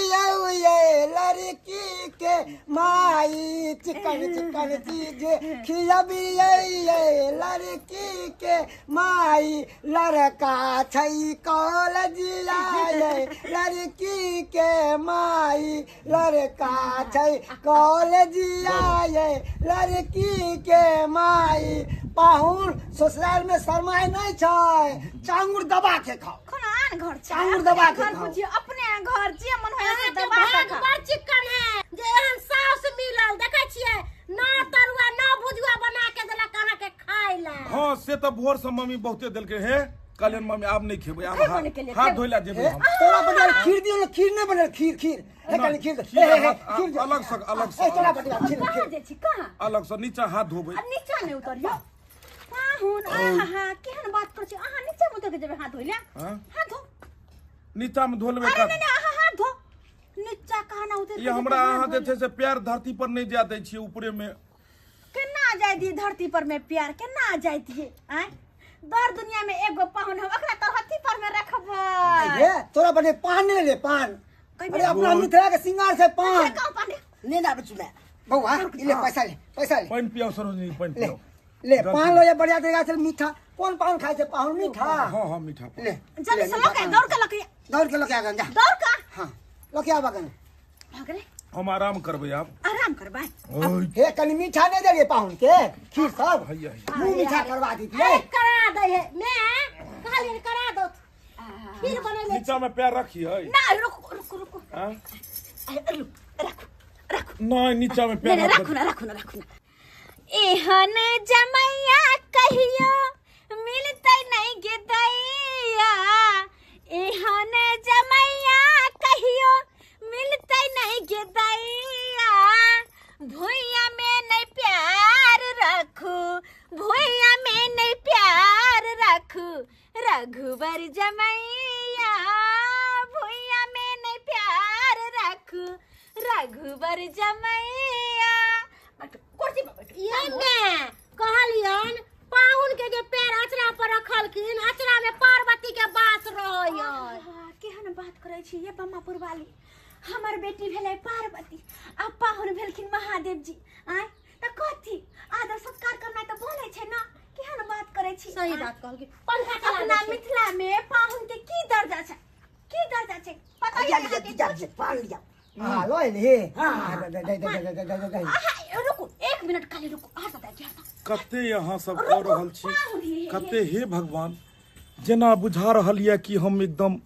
ये लड़की के माई, चिकन चिकन चीज खियाबी ये लड़की के माई, लड़का छै कॉलेजिया ये लड़की के माई, लड़का छै कॉलेजिया ये लड़की के माई। पाहुन ससुराल में शरमाय नहीं छै, चांगुर दबा के खाओ। कोनो आन घर छै, चाउर अपने दबा के घर खाओ। बुझियौ, अपने घर जे मन होय से अहाँके दबा के भाग खाओ। बड़ चिकन है जे एहन साउस मिलल। देखै छियै न तरुआ न भुजुआ बना के देलक अहाँके खाय ला। हाँ से तऽ भोर से मम्मी बहुते देलकै हे, कहलियनि मम्मी आब नहि खेबै, आब खेबो नहि केलियै, हाथ खेबो। धोइ लए जेबै हम। तोरा बदल खीर दियौ ने, खीर नहि बनल, खीर खीर हे कनी खीर दे। खीर हे, हे, हे, हाथ- खीर दे। अलग से, अलग से, ए, तोरा अलग से। बदल खीर कहाँ खीर जाइ छी कहाँ? अलग से नीचा हाथ धोबै। आ नीचा नहि उतरियौ पाहुन। आहा केहन बात करै छी अहाँ, नीचा मे उतर के जेबै हाथ धोइ लए? हाँ? हाथ धो। नीचा मे धो लेबै। अरे का नहि नहि, अहाँ हाथ धो, नीचा कहाँ ना उतर ई हमरा अहाँ जे छै से प्यार धरती पर नहि जाय दै छियै, ऊपरे मे केना जाय दिए धरती पर में प्यार, केना जाय दिए? आँय दर दुनिया में एगो पाहुन हम ओकरा तरहत्थी पर में रखबै। हे तोरा बदल पान नहि ले पान। अरे अपना मिथिला के सिंगार से पान। कहाँ पान? नहीं ना बचुला बउआ, ई ले पैसा ले, पैसा ले। पानि पियाउ सरोजनी, पानि ले पियाउ। ले पान लो, ये बढ़िया तरीका से मीठा। कौन पान खाए छै पाहुन? मीठा। हाँ हाँ मीठा पान। ले जल्दी से लके, दौड़ के लके, दौड़ के लके आगन जा। दौड़ का। हाँ लके आब आगन। भऽ गेलै। हम आराम करबै आब। आराम करबै। ओए, हे कनी मीठा नहीं देलियै पाहुन के, खीर सब हैया, हैया। मुंह मीठा करवा दितियै। अरे करा दै है मैं कहलियै करा दो, खीर बनेले। नीचा मे पैर रखियै। ना रुकू रुकू रुकू। हाँ? अरे, रुक, राखू राखू। नहि नीचा मे पैर नहीं, रख। राखू ना, राखू ना, राखू ना। एहन जमैया कहियो मिलतै नहीं गे दैया, एहन जमैया कहियो मिलतै नहीं गे दैया, भुइया में नहीं प्यार रखू, भुइया में नहीं प्यार रखू रघुवर जमैया, भुइया में नहीं प्यार रखू रघुवर जमैया। बैठो, कुर्सी पर बैठो। ये मैं कहलियन पाहुन के जे पैर अचरा पर रखलखिन, अचरा में पार्वती के बास रहै। आहा, केहन बात करै छी ये बम्मापुर वाली। हमर बेटी भेलै पार्वती आ पाहुन भेलखिन महादेव जी। आय तऽ कथी आदर सत्कार करनाइ तऽ बोलै छै ना, केहन बात करै छी? सही आँय? बात कहलखिन। पंखा चला अपना दै छै। मिथिला में पाहुन के की दर्जा छै, की दर्जा छै पता लिया है लिया अहाँके? लिया लिया, पान लिया। हाँ लो ले। हाँ दे दे दे दे दे दे दे। आहा, रुकू एक मिनट, खाली रुकू। हट दे, हट। कते अहाँ सब कऽ रहल छी, पाहुन हे, हे। कते हे भगवान, जेना बुझा रहल यऽ कि हम एकदम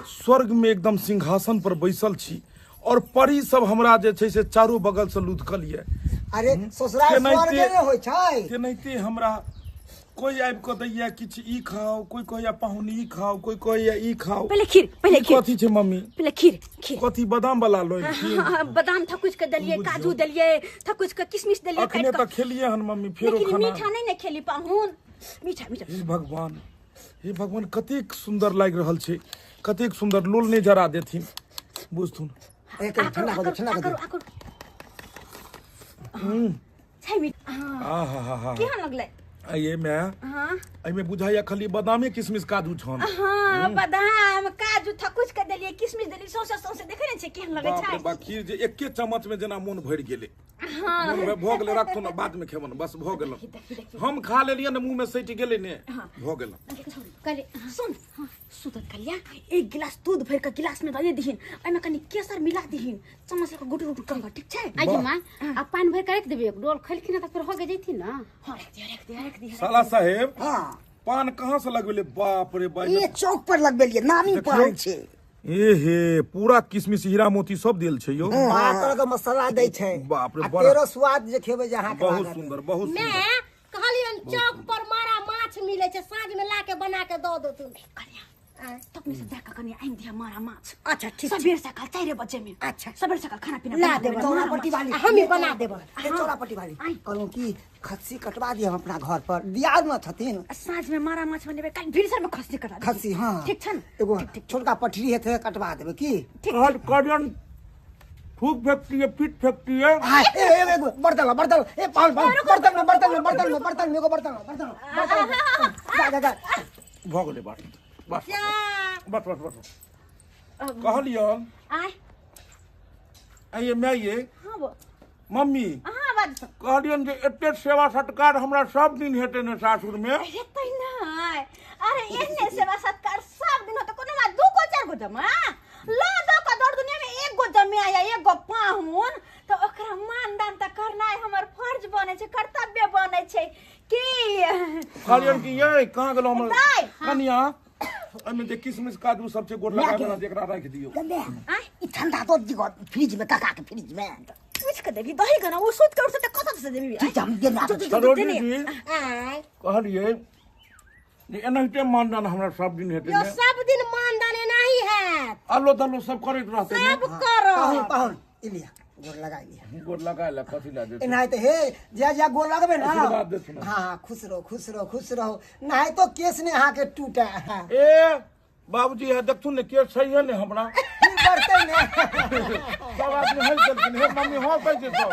स्वर्ग में एकदम सिंहासन पर बैसल छी और परी सब हमरा जे छै से चारू बगल से लुधकल यऽ। अरे ससुराल स्वर्गे ने होइ छै। तेनाहिते हमरा कोई आबि कऽ दैया किछु ई खाओ, कोई कहैया पाहुन ई खाओ, कोई कहैया ई खाओ। पहिले खीर, पहिले ई खीर। कथी छै मम्मी? पहिले खीर खीर। कथी बादाम वाला लोइ? हाँ, बादाम थकुच के देलियै, बुझियौ। काजू देलियै थकुच के, किशमिश देलियै अखने काटि तऽ कऽ। खेलियै हन मम्मी, फेरो लेकिन खाना? मीठा नहीं ने खेली पाहुन, मीठा मीठा। हे भगवान, हे भगवान, कतेक सुंदर लागि रहल छै, कतेक सुंदर। लोल नहि जरा देथिन बुझथुन। ए कनी ठंडा कर दे, ठंडा कर दे। करू आकरू छै मीठ। हाँ। आ हा हा हा। केहन लगलै? आ ये मे हाँ। एहिमे बुझाइया खाली बादामे किशमिश काजू छन। हाँ, बादाम काजू थकुच के देलियै, किशमिश देलियै, सौंसे सौंसे देखै नै छियै केहन लगै बाप रे छै? बा, खीर जे एके चम्मच में जेना मोन भरि गेलै। हाँ। मोन भरि भऽ गेलै, राखथुन बाद में खेबन, बस भऽ गेल। हम खा लेलियै ने, मुँह में सटि गेलै ने, भऽ गेल। कहले सुन, सुतत कलिया एक गिलास दूध भर के गिलास में दे दिहिन, एमे कनी केसर मिला दिहिन, चम्मच लके गुटुर गुटुर कर, ठीक छै? आइ मां आ पानि भर के राख देबे, एक डोल खैलखिन त फेर हो के जैथिन ना। हां रख दिया रख दिया रख दिया। साला साहेब हां पान कहां से लगबेले? बाप रे बाप, ये चौक पर लगबेलिए, नामी पान छै। ए हे पूरा किशमिश हीरा मोती सब देल छै यो, बाप तरह के मसाला दै छै। बाप रे बड़ा तेरो स्वाद जे खेबै जे अहां के बहुत सुंदर, बहुत सुंदर। मैं कहलियन चौक पर मारा माछ मिले छै, साँझ में ला के बना के दऽ देथुन। कलिया तब से जाके कनी आनि दिया मारा माछ। अच्छा ठीक, सबेर सकाल 4 बजे में। अच्छा सबेर सकाल खाना पीना ला देब, चौरा पट्टी वाली हम बना देब। चौरा पट्टी वाली कहलहुँ कि खस्सी कटवा दिया हम अपना घर पर, दियाद में छथिन। साँझ में मारा माछ बनेबै, काल्हि भिनसर में खस्सी कटवा देबै। खस्सी हां ठीक छै न, एगो छोटका पठरी हेतै कटवा देबै की। कहल थूक फेंकती है, पीठ फेंकती है। ए ए बर्तन बर्तन ए पाल पाल बर्तन में बर्तन में बर्तन में बर्तन में एगो बर्तन बर्तन जा जा जा भ गेलै बात। बस बस बस बस कहलियन आय आइए मैं ये। हां बो मम्मी हां बात कहलियन जे एते सेवा सत्कार हमरा सब दिन हेतै ने सासुर में? हेतै नै, अरे एहने सेवा सत्कार सब दिन होतै, कोनो बात 2 गो 4 गो जमा लो दो का दौड़ दुनिया में 1 गो जमे आया 1 गो पाहुन, तो ओकरा मान दान त करनाइ हमर फर्ज बनै छै, कर्तव्य बनै छै की। कहलियन कि ये कहां गेलो हमर कनिया, एमे जे किशमिश काजू सब छै गोर लगाबै वाला, जेकरा राखि दियौ। ई ठंडा दूध दिगो फ्रिज में, काका के फ्रिज में पूछ के देबी दही गना, ओ सुत के उठते त कत से देबी? ठीक हम देना। सरोजी जी कहलियै जे एनाहिते मानदान हमरा सब दिन हेतै यो, सब दिन मानदान एनाही हैत, आलो दालो सब करैत रहतै ने, सब करत। पाहुन पाहुन ई लिया गोर लगा लिया, गोर लगा ले कथि ला देते एनाहिते हे जे जे गोर लगबे ना। आशीर्वाद देथुन। हां खुश रहो खुश रहो खुश रहो, नहीं तो केस ने अहाँ के टूटा। ए बाबूजी है देखथुन ने केस सही है ने हमरा बढ़ते ने सब आदमी हंस देलखिन। हे मम्मी हंसै छै सब,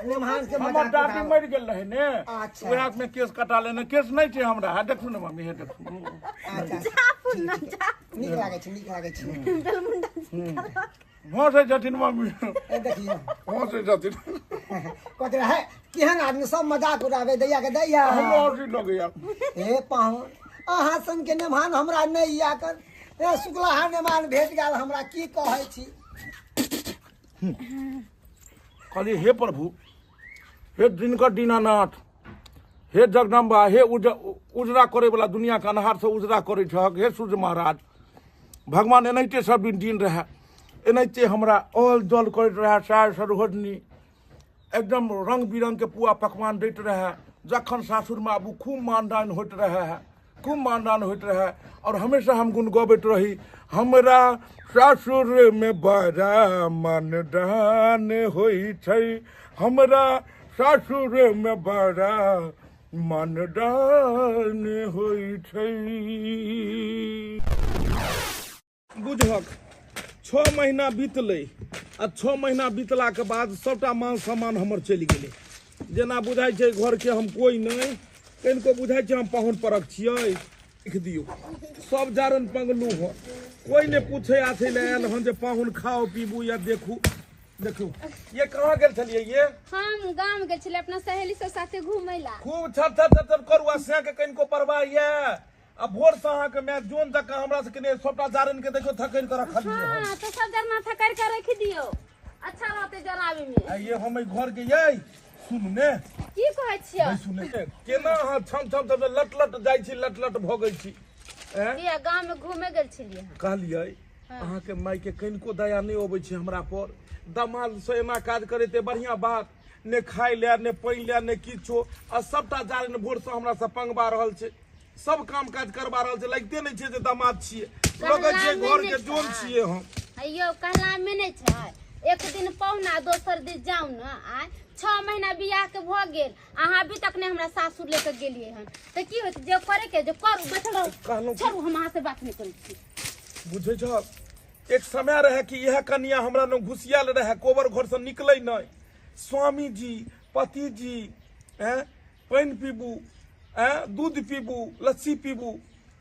नेमहान के हमर दादी मरि गेल रहे ने, अच्छा ओएह में केस कटा लेने, केस नहीं छै हमरा। है देखू ने मम्मी, हे देखू। अच्छा नीक लागै छै, नीक लागै छै। हंसै छथिन मम्मी, ए देखियौ हंसै छथिन। कहते रहे केहन आदमी सब मजाक उड़ावे दैया के दैया, हमरो हंसी लगैया। हे पाहुन अहाँ सन के नेमहान हमरा नहीं या कर, ए शुक्लाहा नेमहान भेट गेल हमरा, की कहै छी। कहलियै हे प्रभु, हे दिनकर दीनानाथ, हे जगदम्बा, हे उजरा करे वाला दुनिया के अन्हार से उजरा करे छहक, हे सूर्य महाराज भगवान, एनाहिते सब दिन दिन रहे, एनाहिते हमरा ऑल जल करैत रहे, साय सरोजनी एकदम रंग बिरंग के पुआ पकवान दैत रहे। जखन सासुर में आबू खूब मानदान होइत रहे, खूब मानदान होइत रहे, और हमेशा हम गुण गबैत रही, हमरा सासुर में बड़ा मानदान होइ छै, हमरा सासुर में बड़ा मानदान होइ छै। बुझहक 6 महीना बीतलै, आ 6 महीना बीतला के बाद सबटा मान सम्मान हमर चलि गेलै। जेना बुझाइ छै घर के हम कोइ नहि, कनिको बुझाइ छै हम पाहुन परक छियै। लिख दियौ सब जारन पंगलू हँ, कोइ नहि पूछे आछै लए आयल हन जे पाहुन खाओ पीबू या देखू। देखू ये कहाँ गेल छलियै? ये हम गाम गेल छलियै अपना सहेली सब साथे घूमै ला। खूब छर छर छर करू आ से के कनिको परवाह ये। आ भोर से अहाँ के मैं जोन तक हमरा से कने सबटा जारन के देखियो थकैन के रखल। हां तो सब जरना थकैर के रख दियो, अच्छा रहते जराबे में। आ ये हम घर के ये सुन ने की कहै छियै? नहीं सुने केना अहाँ छम छम छम लट लट जाइ छी, लट लट भगै छी। किया गाम में घूमे गेल छलियै? कहलियै अहाँ के माय के कनिको दया नहीं अबै छै हमरा पर, दमाद से एना काज करैते बढ़िया बात ने, खाइ ले ने पानि ले ने किछो, आ सबटा जारन भोर से हमरा से पंगबा रहल छै, सब काम काज करबा रहल छै, लगिते नहीं छै जे दामाद छियै, लगै छै घर के जोन छियै हम। अयो कहला में नहीं छै, एक दिन पहुना दोसर दिन जाउ न। आय 6 महीना बियाह के भ गेल, अहाँ अभी तक नहीं हमरा सासुर लेके गेलियै हन, त की होत जे करे के जे करू, बैठल रहू, छोड़ू हम अहाँ से बात नहीं करै छी। बुझै छ एक समय रहे कि यह कनिया हमरा लग घुसियाल रहे, कोबर घर से निकलै नहीं, स्वामी जी पति जी हैं पानि पीबू हैं दूध पीबू लस्सी पीबू,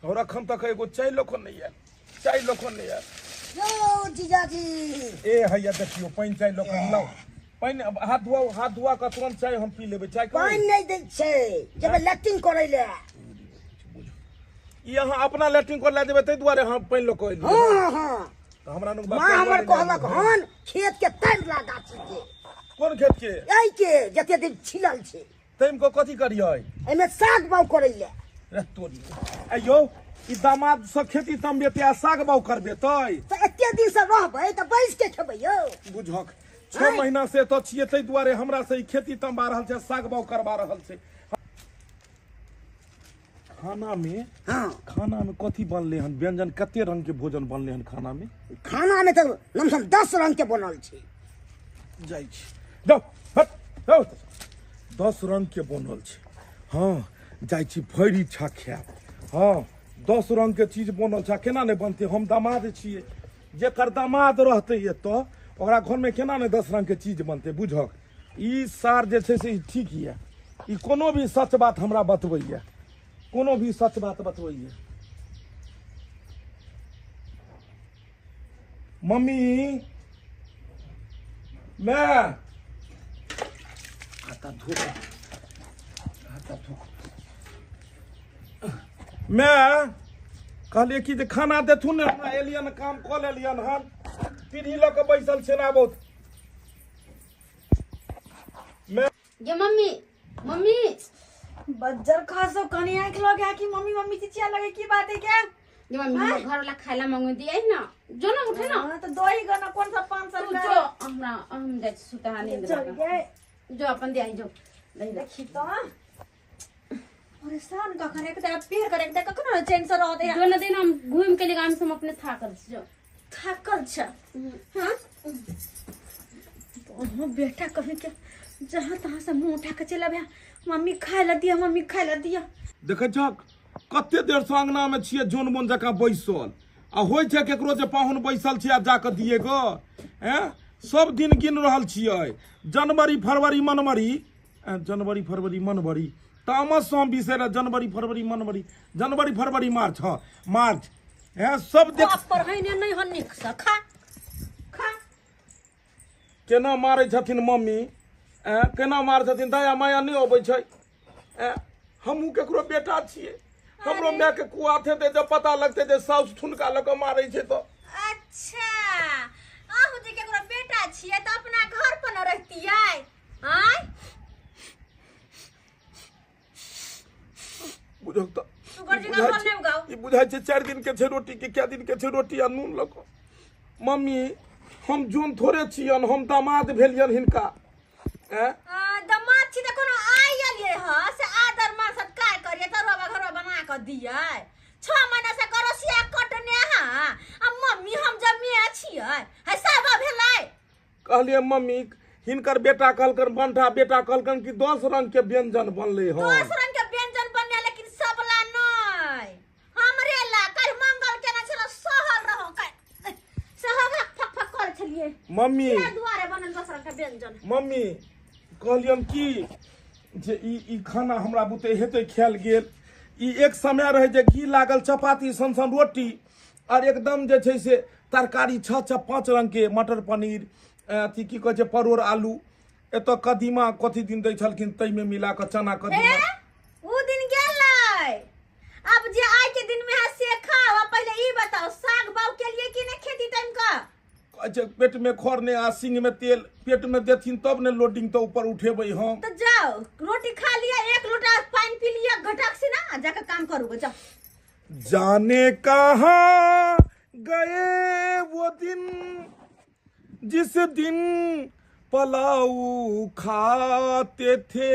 और अखन तक एगो चाय लखन नहीं आयल, चाय लखन नहीं आयल। यो जीजाजी ए हैया देखियो पानि चाय लखन लाओ, पानि हाथ धोआ, हाथ धोआ के तुरंत चाय हम पी लेबै। चाय पानि नहीं दै छै जब लैट्रिन करै ले। ई अहाँ अपना लैट्रिन कर लए जेबै ताहि दुआरे हम पानि लऽ कऽ एलियै। हाँ हाँ तऽ हमरा नुक माँ हमर कहलक हन खेत के तामि ला गाछी के। कोन खेत के? एहि के जते दिन छिलल छै। तामि कऽ कथी करियै? एहिमे साग बाउ करै ले। रे तोरी। आइयो ई दामाद से खेती तमबेतै आ साग बाउ करबेतै? तऽ एते दिन से रहबै तऽ बैस के खेबै यौ। बुझक 6 महीना से एतऽ छियै ताहि दुआरे हमरा से ई खेती तमबा रहल छै, साग बाउ करबा रहल छै। खाना में हाँ खाना में कथी बनले हन? व्यंजन कते रंग के भोजन बनले हन खाना में? खाना में तऽ लमसम 10 रंग के बनल छै। जाइ छी जाउ हट जाउ। 10 रंग के बनल छै। हाँ जाइ छी भरि इच्छा खायब। हाँ 10 रंग के चीज बनल छै, केना नहि बनतै? हम दामाद छियै, जेकर दामाद रहतै एतऽ ओकरा घर में केना नहि 10 रंग के चीज बनतै? बुझक ई सार जे छै से ई ठीक यऽ, ई कोनो भी सच बात हमरा बतबैया, कोनो भी सच बात बतबैया। मम्मी मैं हाथ धो, हाथ धो। मैं कहलियै कि जे खाना देथुन ने, हमरा एलियन काम कऽ लेलियन हन, पीढ़ी लऽ कऽ बैसल छै ना बहुत। मैं गे मम्मी, मम्मी बज्जर खासो कनी आँख लग गया कि मम्मी मम्मी चिचिया लगे, की बात है क्या? गे मम्मी हमर घर वाला खाय ला मंगो दिए ना, जो ना उठे ना। हाँ, तो दो ही गना कौन सा 500 तू का? जो हमरा हम जाय छी सुता नींद चल लागल। गए। जो अपन दिया जो। दही दे। देखी तो। परेशान का करे के पेड़ करे के कखनो चैन से रहते हैं। जो न दिन हम घूम के लिए हम अपने थाकल छी, जो। थाकल छ। हां तो बेटा कभी के जहां तहां से मुंह उठा के चला गया, मम्मी खाय ला दिया, मम्मी खाय ला दिया। देखै छक कते देर से अंगना में छियै जोन बोन जकाँ बैसल, आ होइ छै केकरो जे पाहुन बैसल छै आ जाके दिए गो। हैं सब दिन गिन रहल छियै, जनवरी फरवरी मनवरी, जनवरी फरवरी मनवरी, तामस से हम बिसरि जनवरी फरवरी मनवरी, जनवरी फरवरी मार्च। हाँ मार्च। हैं सब देख बाप पर है ने नहीं हन निक से खा खा। केना मारै छथिन मम्मी, हैं केना मारै छथिन, दया माया नहि अबै छै। हैं हमहूँ केकरो बेटा छियै, हमरो my के कुआथ हेतै जब पता लगतै जे साउस ठुनका लऽ कऽ मारै छै तऽ। अच्छा अहूँ जे केकरो बेटा छियै तऽ अपना घर पर न रहतियै? आँय बुझक तऽ सुगर जकाँ फल नहि उगाउ। ई बुझाइ छै 4 दिन के छै रोटी के 5 दिन के छै रोटी आ नून लऽ कऽ। मम्मी हम जोन थोड़े छियन, हम दामाद भेलियन हिनका। हैं दामाद छी तऽ कोनो आइ एलियै हँ से आदर मान सत्कार करियै, तरुआ घरवा बना कऽ दियै। 6 महीना से करसिया कटने हँ आ मम्मी हम जमिया छियै, है सब भेलै। कहलियै मम्मी हिनकर बेटा कहलकन, बंठा बेटा कहलकन कि 10 रंग के व्यंजन बनलै हँ। 10 रंग के व्यंजन बनलै लेकिन सबला नहि, हमरे ला। काल्हि मंगल केना छल, सहल रहो, काल्हि सहल फक फक करै छलियै। मम्मी ताहि दुआरे बनल 10 रंग के व्यंजन। मम्मी कहलियन कि जे ई खाना हमरा बुते हेतै खायल गेल। ई एक समय रहै जे घी लागल चपाती सन सन रोटी और एकदम जे छै से तरकारी 6 6 5 रंग के, मटर पनीर, अथी की कहै छै परोड़ आलू, एतऽ कदीमा कथी दिन दै छलखिन ताहिमे मिला कऽ चना कदीमा। ओ दिन गेलै, अब जे आइ के दिन में है से खाओ। अब पहले ई बताओ साग बाउ के लिए कि नहीं खेती टाइम का? अच्छा पेट में खर ने आ सिंग में तेल, पेट में देथिन तब ने लोडिंग तो ऊपर उठेबै हम। तो जाओ रोटी खा लिया, 1 लोटा पानी पी लिया घटक से ना, जाकर काम करूँगा जाओ। जाने कहाँ गए वो दिन जिस दिन पलाऊ खाते थे।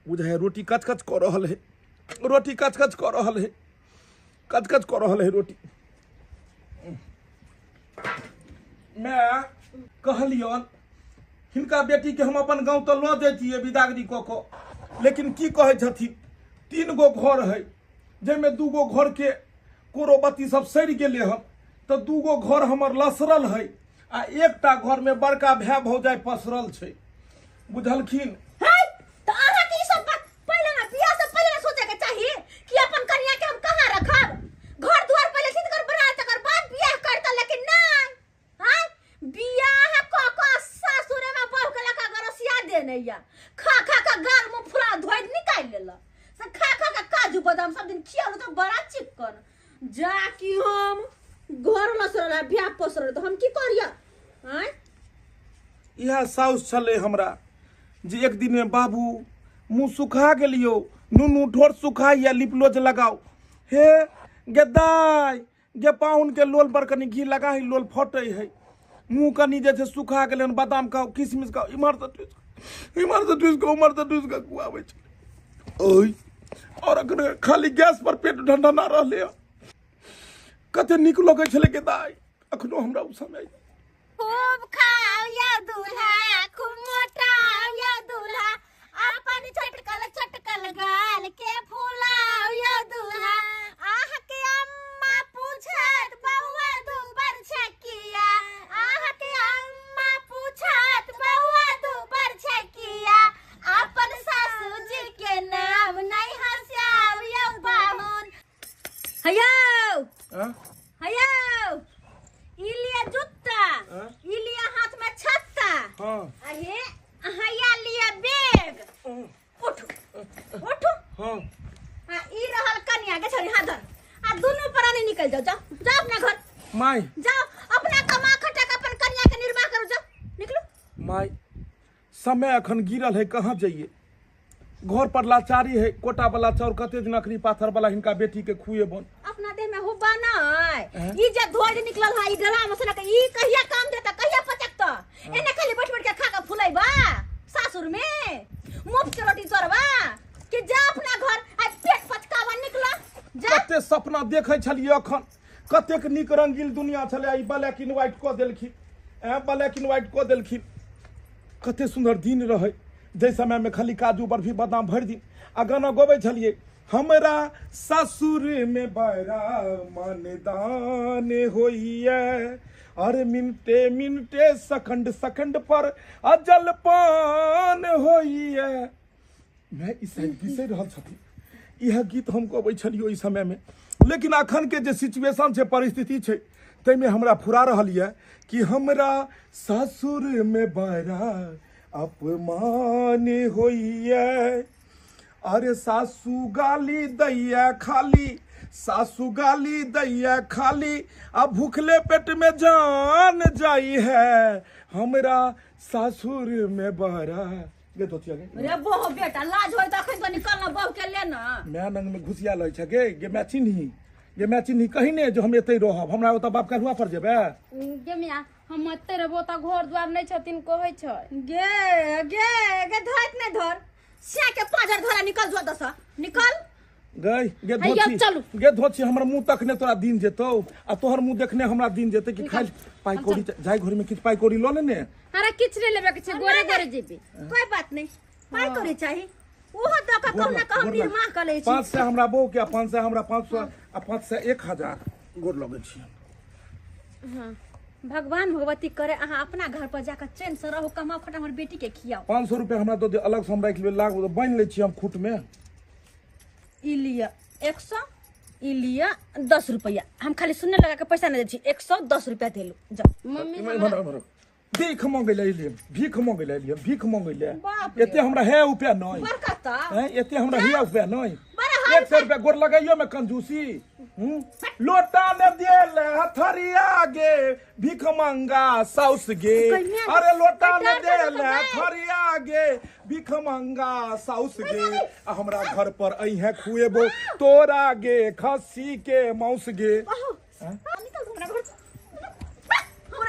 बुझाय रोटी कचकच कऽ रहल है, रोटी कचकच कऽ रहल है, कचकच कऽ रहल है रोटी। मैं कहलियन हिनका बेटी के हम अपन गाँव तऽ लऽ जैतियै विदागरी कऽ कऽ, लेकिन की कहै छथिन 3 गो घर है जाहिमे 2 गो घर के कोरोबत्ती सब सड़ि गेलै हन, तऽ 2 गो घर हमर लसरल है आ एकटा घर में बड़का भाय भौजाइ पसरल छै। बुझलखिन? है तऽ अहाँके ई सब बात पहिले ना, बियाह से पहिले ना सोचे के चाही कि अपन कनिया के हम कहाँ रखब, घर दुआर पहिले ठीक कर बना तकर बाद बियाह करता, लेकिन नहीं हां बियाह क क सासुरे में बहू के लका गरसिया देने या खा खा के गाल मुंह फुला सारा धोइ निकालि लेलक से खा खा के काजू बादाम सब दिन खियालू तो बड़ा चिक्कन जा कि हम घर लसरल है भ्या पसरल तो हम की करिया आँय। इएह साउस छलै हमरा जे एक दिन में बाबू मुँह सुखा गेलियो नुनू ठोर सुखाइया लिपलोज लगाओ हे गेदाय गे पाहुन के लोल पर कनी घी लगाही लोल फटै है मुँह कनी जे छै सुखा गेलै हन बादाम खाओ किशमिश खाओ इम्हर से टूसि इम्हर से टूसि कऽ उम्हर से टूसि कऽ खुआबै छलै ओहि और अखन खाली गैस पर पेट ढंढना रहलै हन। कते नीक लगै छलै गेदाय अखनो हमरा ओ समय खूब खाओ या दूल्हा खूब मोटाओ या दूल्हा अपन चटकल चटकल गाल के फुलाओ या दूल्हा आह के अम्मा पूछत बउआ दूबर छकिया आह के अम्मा पूछत बउआ दूबर छकिया अपन सासू जी के नाम नहीं हंसाओ या बाहुन। हयौ आँ? हयौ ई लिया जूता हाँ? ई लिया हाथ में छत्ता हाँ अरे हैया लिया बैग उठू उठू हाँ आ ई रहल कनिया के छड़ी हाथ धर आ दुनू प्राणी निकल जाओ जाओ जाओ अपना घर माय जाओ अपना कमा खटा के अपन कनिया के निर्वाह करू जाओ निकलू। माय समय अखन गिरल है कहाँ जाइए घर पर लाचारी है कोटा वाला चाउर कते दिन अखनी पाथर वाला हिनका बेटी के खुएबन अपना देह में हुब्बा ना ई जे धोज निकलल है ई गला में से ई कहिया काम देता कहिया पचकता एने खाली बैठ बैठ के खा के फुलैबा सासुर में मुफ्त के रोटी तोड़बा कि जा अपना घर आ पेट पचकावा निकला जा। कते सपना देखै छलियै अखन कतेक नीक रंगीन दुनिया छलै ई ब्लैक एंड व्हाइट कऽ देलखिन ऐं ब्लैक एंड व्हाइट कऽ देलखिन। कते सुंदर दिन रहै जाहि समय में खाली काजू बर्फी बादाम भरि दिन आ गाना गबै छलियै हमरा ससुर में बड़ा मनदान होइए अरे मिनटे मिनटे सकंड सकंड पर अजलपान होइए। मैं ई शायद बिसरि रहल छथिन इएह गीत हम गबै छलियै ओहि समय में लेकिन अखन के जे सिचुएशन छै परिस्थिति छै ताहिमे हमरा फुरा रहल यऽ कि हमरा ससुर में बड़ा अपमान होइए अरे सासू गाली दैया खाली सासू गाली दैया खाली आ भूखले पेट में जान जाई है हमरा सासुर में बड़ा गे धोतिया गे रे बहु बेटा लाज होय त अखन तो निकल ना बहु के ले ना माय नंग में घुसिया लै छै गे गे माय चिन्ही गे माय चिन्ही कहीं ने जो हम एतै रहब हमरा ओतऽ बाप करुआ पर जेबै गे मिया हम एते रहबो तऽ घर द्वार नहि छथिन कहै छै गे गे गे धरत नहीं धर सिया के पाजर धरा निकल जो दस निकल गई गे हैया, धोती चलू। गे धोती हमर मुंह तकने तोरा दिन जेतौ आ तोहर मुंह देखने हमरा दिन जेतै कि खाइ पाइ कौड़ी जाय घर में किछु पाइ कौड़ी लऽ लेने हमरा किछु नहि लेबे के छै गोरे गोरे जेबे कोई बात नहीं पाइ कौड़ी चाही ओहो दऽ कऽ कहुना कऽ हम निर्माण कऽ लै छी। 500 हमरा बहू के 500 हमरा 500 आ 500 1000 गोर लगै छी। हाँ भगवान भगवती करे अहाँ अपना घर पर जाकर चैन से रहू कमाओ खटा हमर बेटी के खियाओ। 500 रुपया हमरा दऽ दे अलग से हम राखि लेबै लाख बान्हि लै छी हम खूट में। ई लिअ 100 ई लिअ 10 रुपया हम खाली शून्य लगा के पैसा नहीं दै छी 110 रुपया देलू जाओ। मम्मी भीख मंगै ले एलियै भीख मंगै ले एलियै भीख मंगै ले एते हमरा है रुपया नहीं एते हमरा है रुपया नहीं 100 रुपया गोर लगाइयो में कंजूसी लोटा ने देल हथरिया गे भीख मंगा साउस गे अरे लोटा ने देल हथरिया गे भीख मंगा साउस गे आ हमरा घर पर अइहे खुएबो तोरा गे खस्सी के माउस गे। हमरा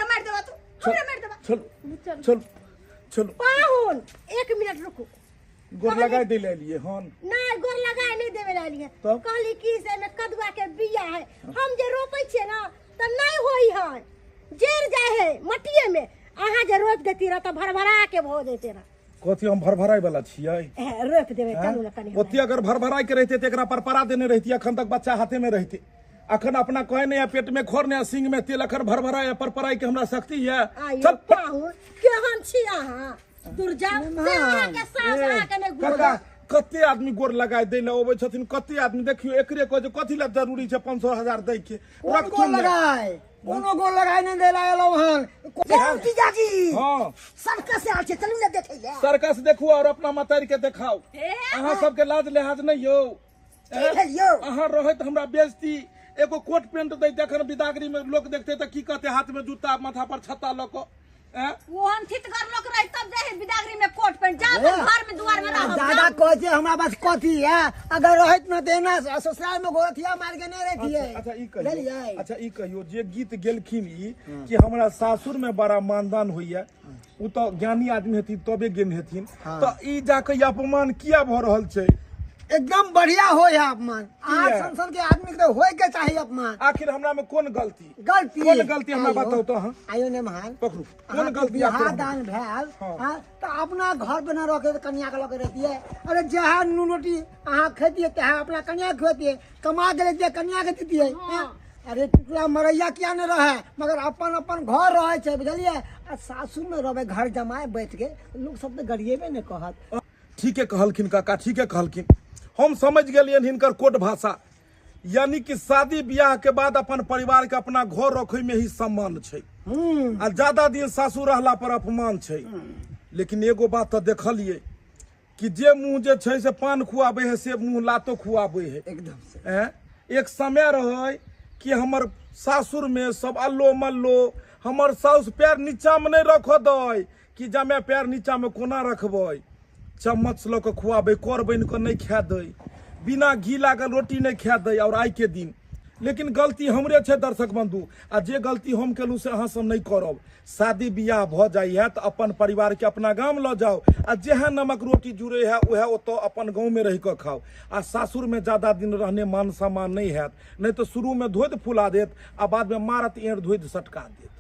मार देबा तू हमरा मार देबा। चलो चलो चलो पाहुन 1 मिनट रुकू गोर लगाई दे ले लिए हन नहीं गोर लगाई नहीं देवे ले लिए कहली कि से में कदुआ के बिया है हम जे रोपै छियै ना त नहीं होई है जर जाय है मटिए में अहाँ जे रोप देती रह त भरभरा के भो देते रह। कथी हम भरभराई वाला छियै रोप देवे चलू ना कनी ओते अगर भरभराई के रहते त एकरा पर परा देने रहती अखन तक बच्चा हाथे में रहते अखन अपना कहे नहीं पेट में खोर नहीं सिंग में तेल अखन भरभराई पर पराई के हमरा शक्ति है। चल पाहुन केहन छी अहाँ दूर जाओ से अहाँ के सास अहाँ के नहीं काका कते आदमी गोर लगाय दै ले अबै छथिन कते आदमी देखियो एकरे कहै छै कथी ला जरूरी छै 500 1000 दै के गोर लगाय कोनो गोर लगाय नहि देला एलहुँ हन। कोन जीजाजी? हाँ। सर्कस से आयल छै, चलू ने देखै ले। सर्कस देखू और अपना मतारी के देखाउ। अहाँ सबके लाज लिहाज नहीं यौ। की भेल यौ? अहाँ रहैत हमरा बेइज्जती, एगो कोट पेंट दैत अखन बिदागरी में लोक देखते तऽ की कहते, हाथ में जूता माथा पर छत्ता लऽ कऽ। ओहन थितगर लोक रहे तब जाए है बिदागरी में कोट पेंट, जा अपन घर में दुआर में रहब। दादा कहै छै हमरा पास कथी है, अगर रहैत न तऽ एना ससुराल में गोरथिया मार के नहीं रहतियै। अच्छा ई कहियो, बुझलियै? अच्छा ई कहियो जे गीत गेलखिन ई कि हमरा सासुर में बड़ा मानदान होइया, उ तऽ ज्ञानी आदमी हेथिन तबे गेन हेथिन, तऽ ई जाके अपमान किया भऽ रहल छै? एकदम बढ़िया होय है अपमान। अहाँ किया? सन सन के आदमी के होय के चाही अपमान। आखिर हमरा में कोन गलती? गलती कोन गलती हमरा आयो। बताउ तो अहाँ। आयो ने महान। पकड़ू। कोन अहाँके गलती बियाह आखिर हमरा? दान भेल, हाँ। हाँ, तऽ अपना घर पर न रह के कन्या के लऽ के रहतियै। अरे जहाँ नून रोटी अहाँ खेतियै तहाँ अपना कन्या के खुएतियै, कमा के लैतियै कन्या के दितियै। हाँ? अरे टुकड़ा मरैया किया ने रहे, मगर अपन अपन घर रहे छै, बुझलियै? आ सासुर में रहबै घर जमाए बैठ के, लोक सब तऽ गरिएबे ने कहत। ठीके कहलखिन काका, ठीके कहलखिन। हम समझ गेलियनि हिनकर कोट भाषा, यानी कि शादी ब्याह के बाद अपन परिवार के अपना घर रखे में ही सम्मान छै, आ ज्यादा दिन सासुर रहला पर अपमान छै। लेकिन एगो बात तऽ देखलियै कि जे मुँह जे छै से पान खुआबै है से मुँह लातो खुआबै है। एकदम से। हैं? एक समय रहे कि हमर सासुर में सब अल्लो मल्लो, हमर साउस पैर नीचा में नहीं रख दै कि जमे पैर नीचा में कोना रखबै, चम्मच लऽ कऽ खुआबै, कर बनि कऽ नहीं खा दै, बिना घी लागल रोटी नहीं खा दै। और आइ के दिन लेकिन गलती हमरे छै दर्शक बंधु, आ जे गलती हम केलहुँ से अहाँ सब नहीं करब। शादी बियाह भऽ जाइ है तऽ अपन परिवार के अपना गाम लऽ जाउ, आ जेहे नमक रोटी जुड़े है उएह ओतऽ अपन गाँव में रहि कऽ खाउ। आ सासुर में ज्यादा दिन रहने मान सम्मान नहीं हैत, नहीं तऽ शुरू में धोइत फुला देत आ बाद में मारत एड़ धोइत सटका देत।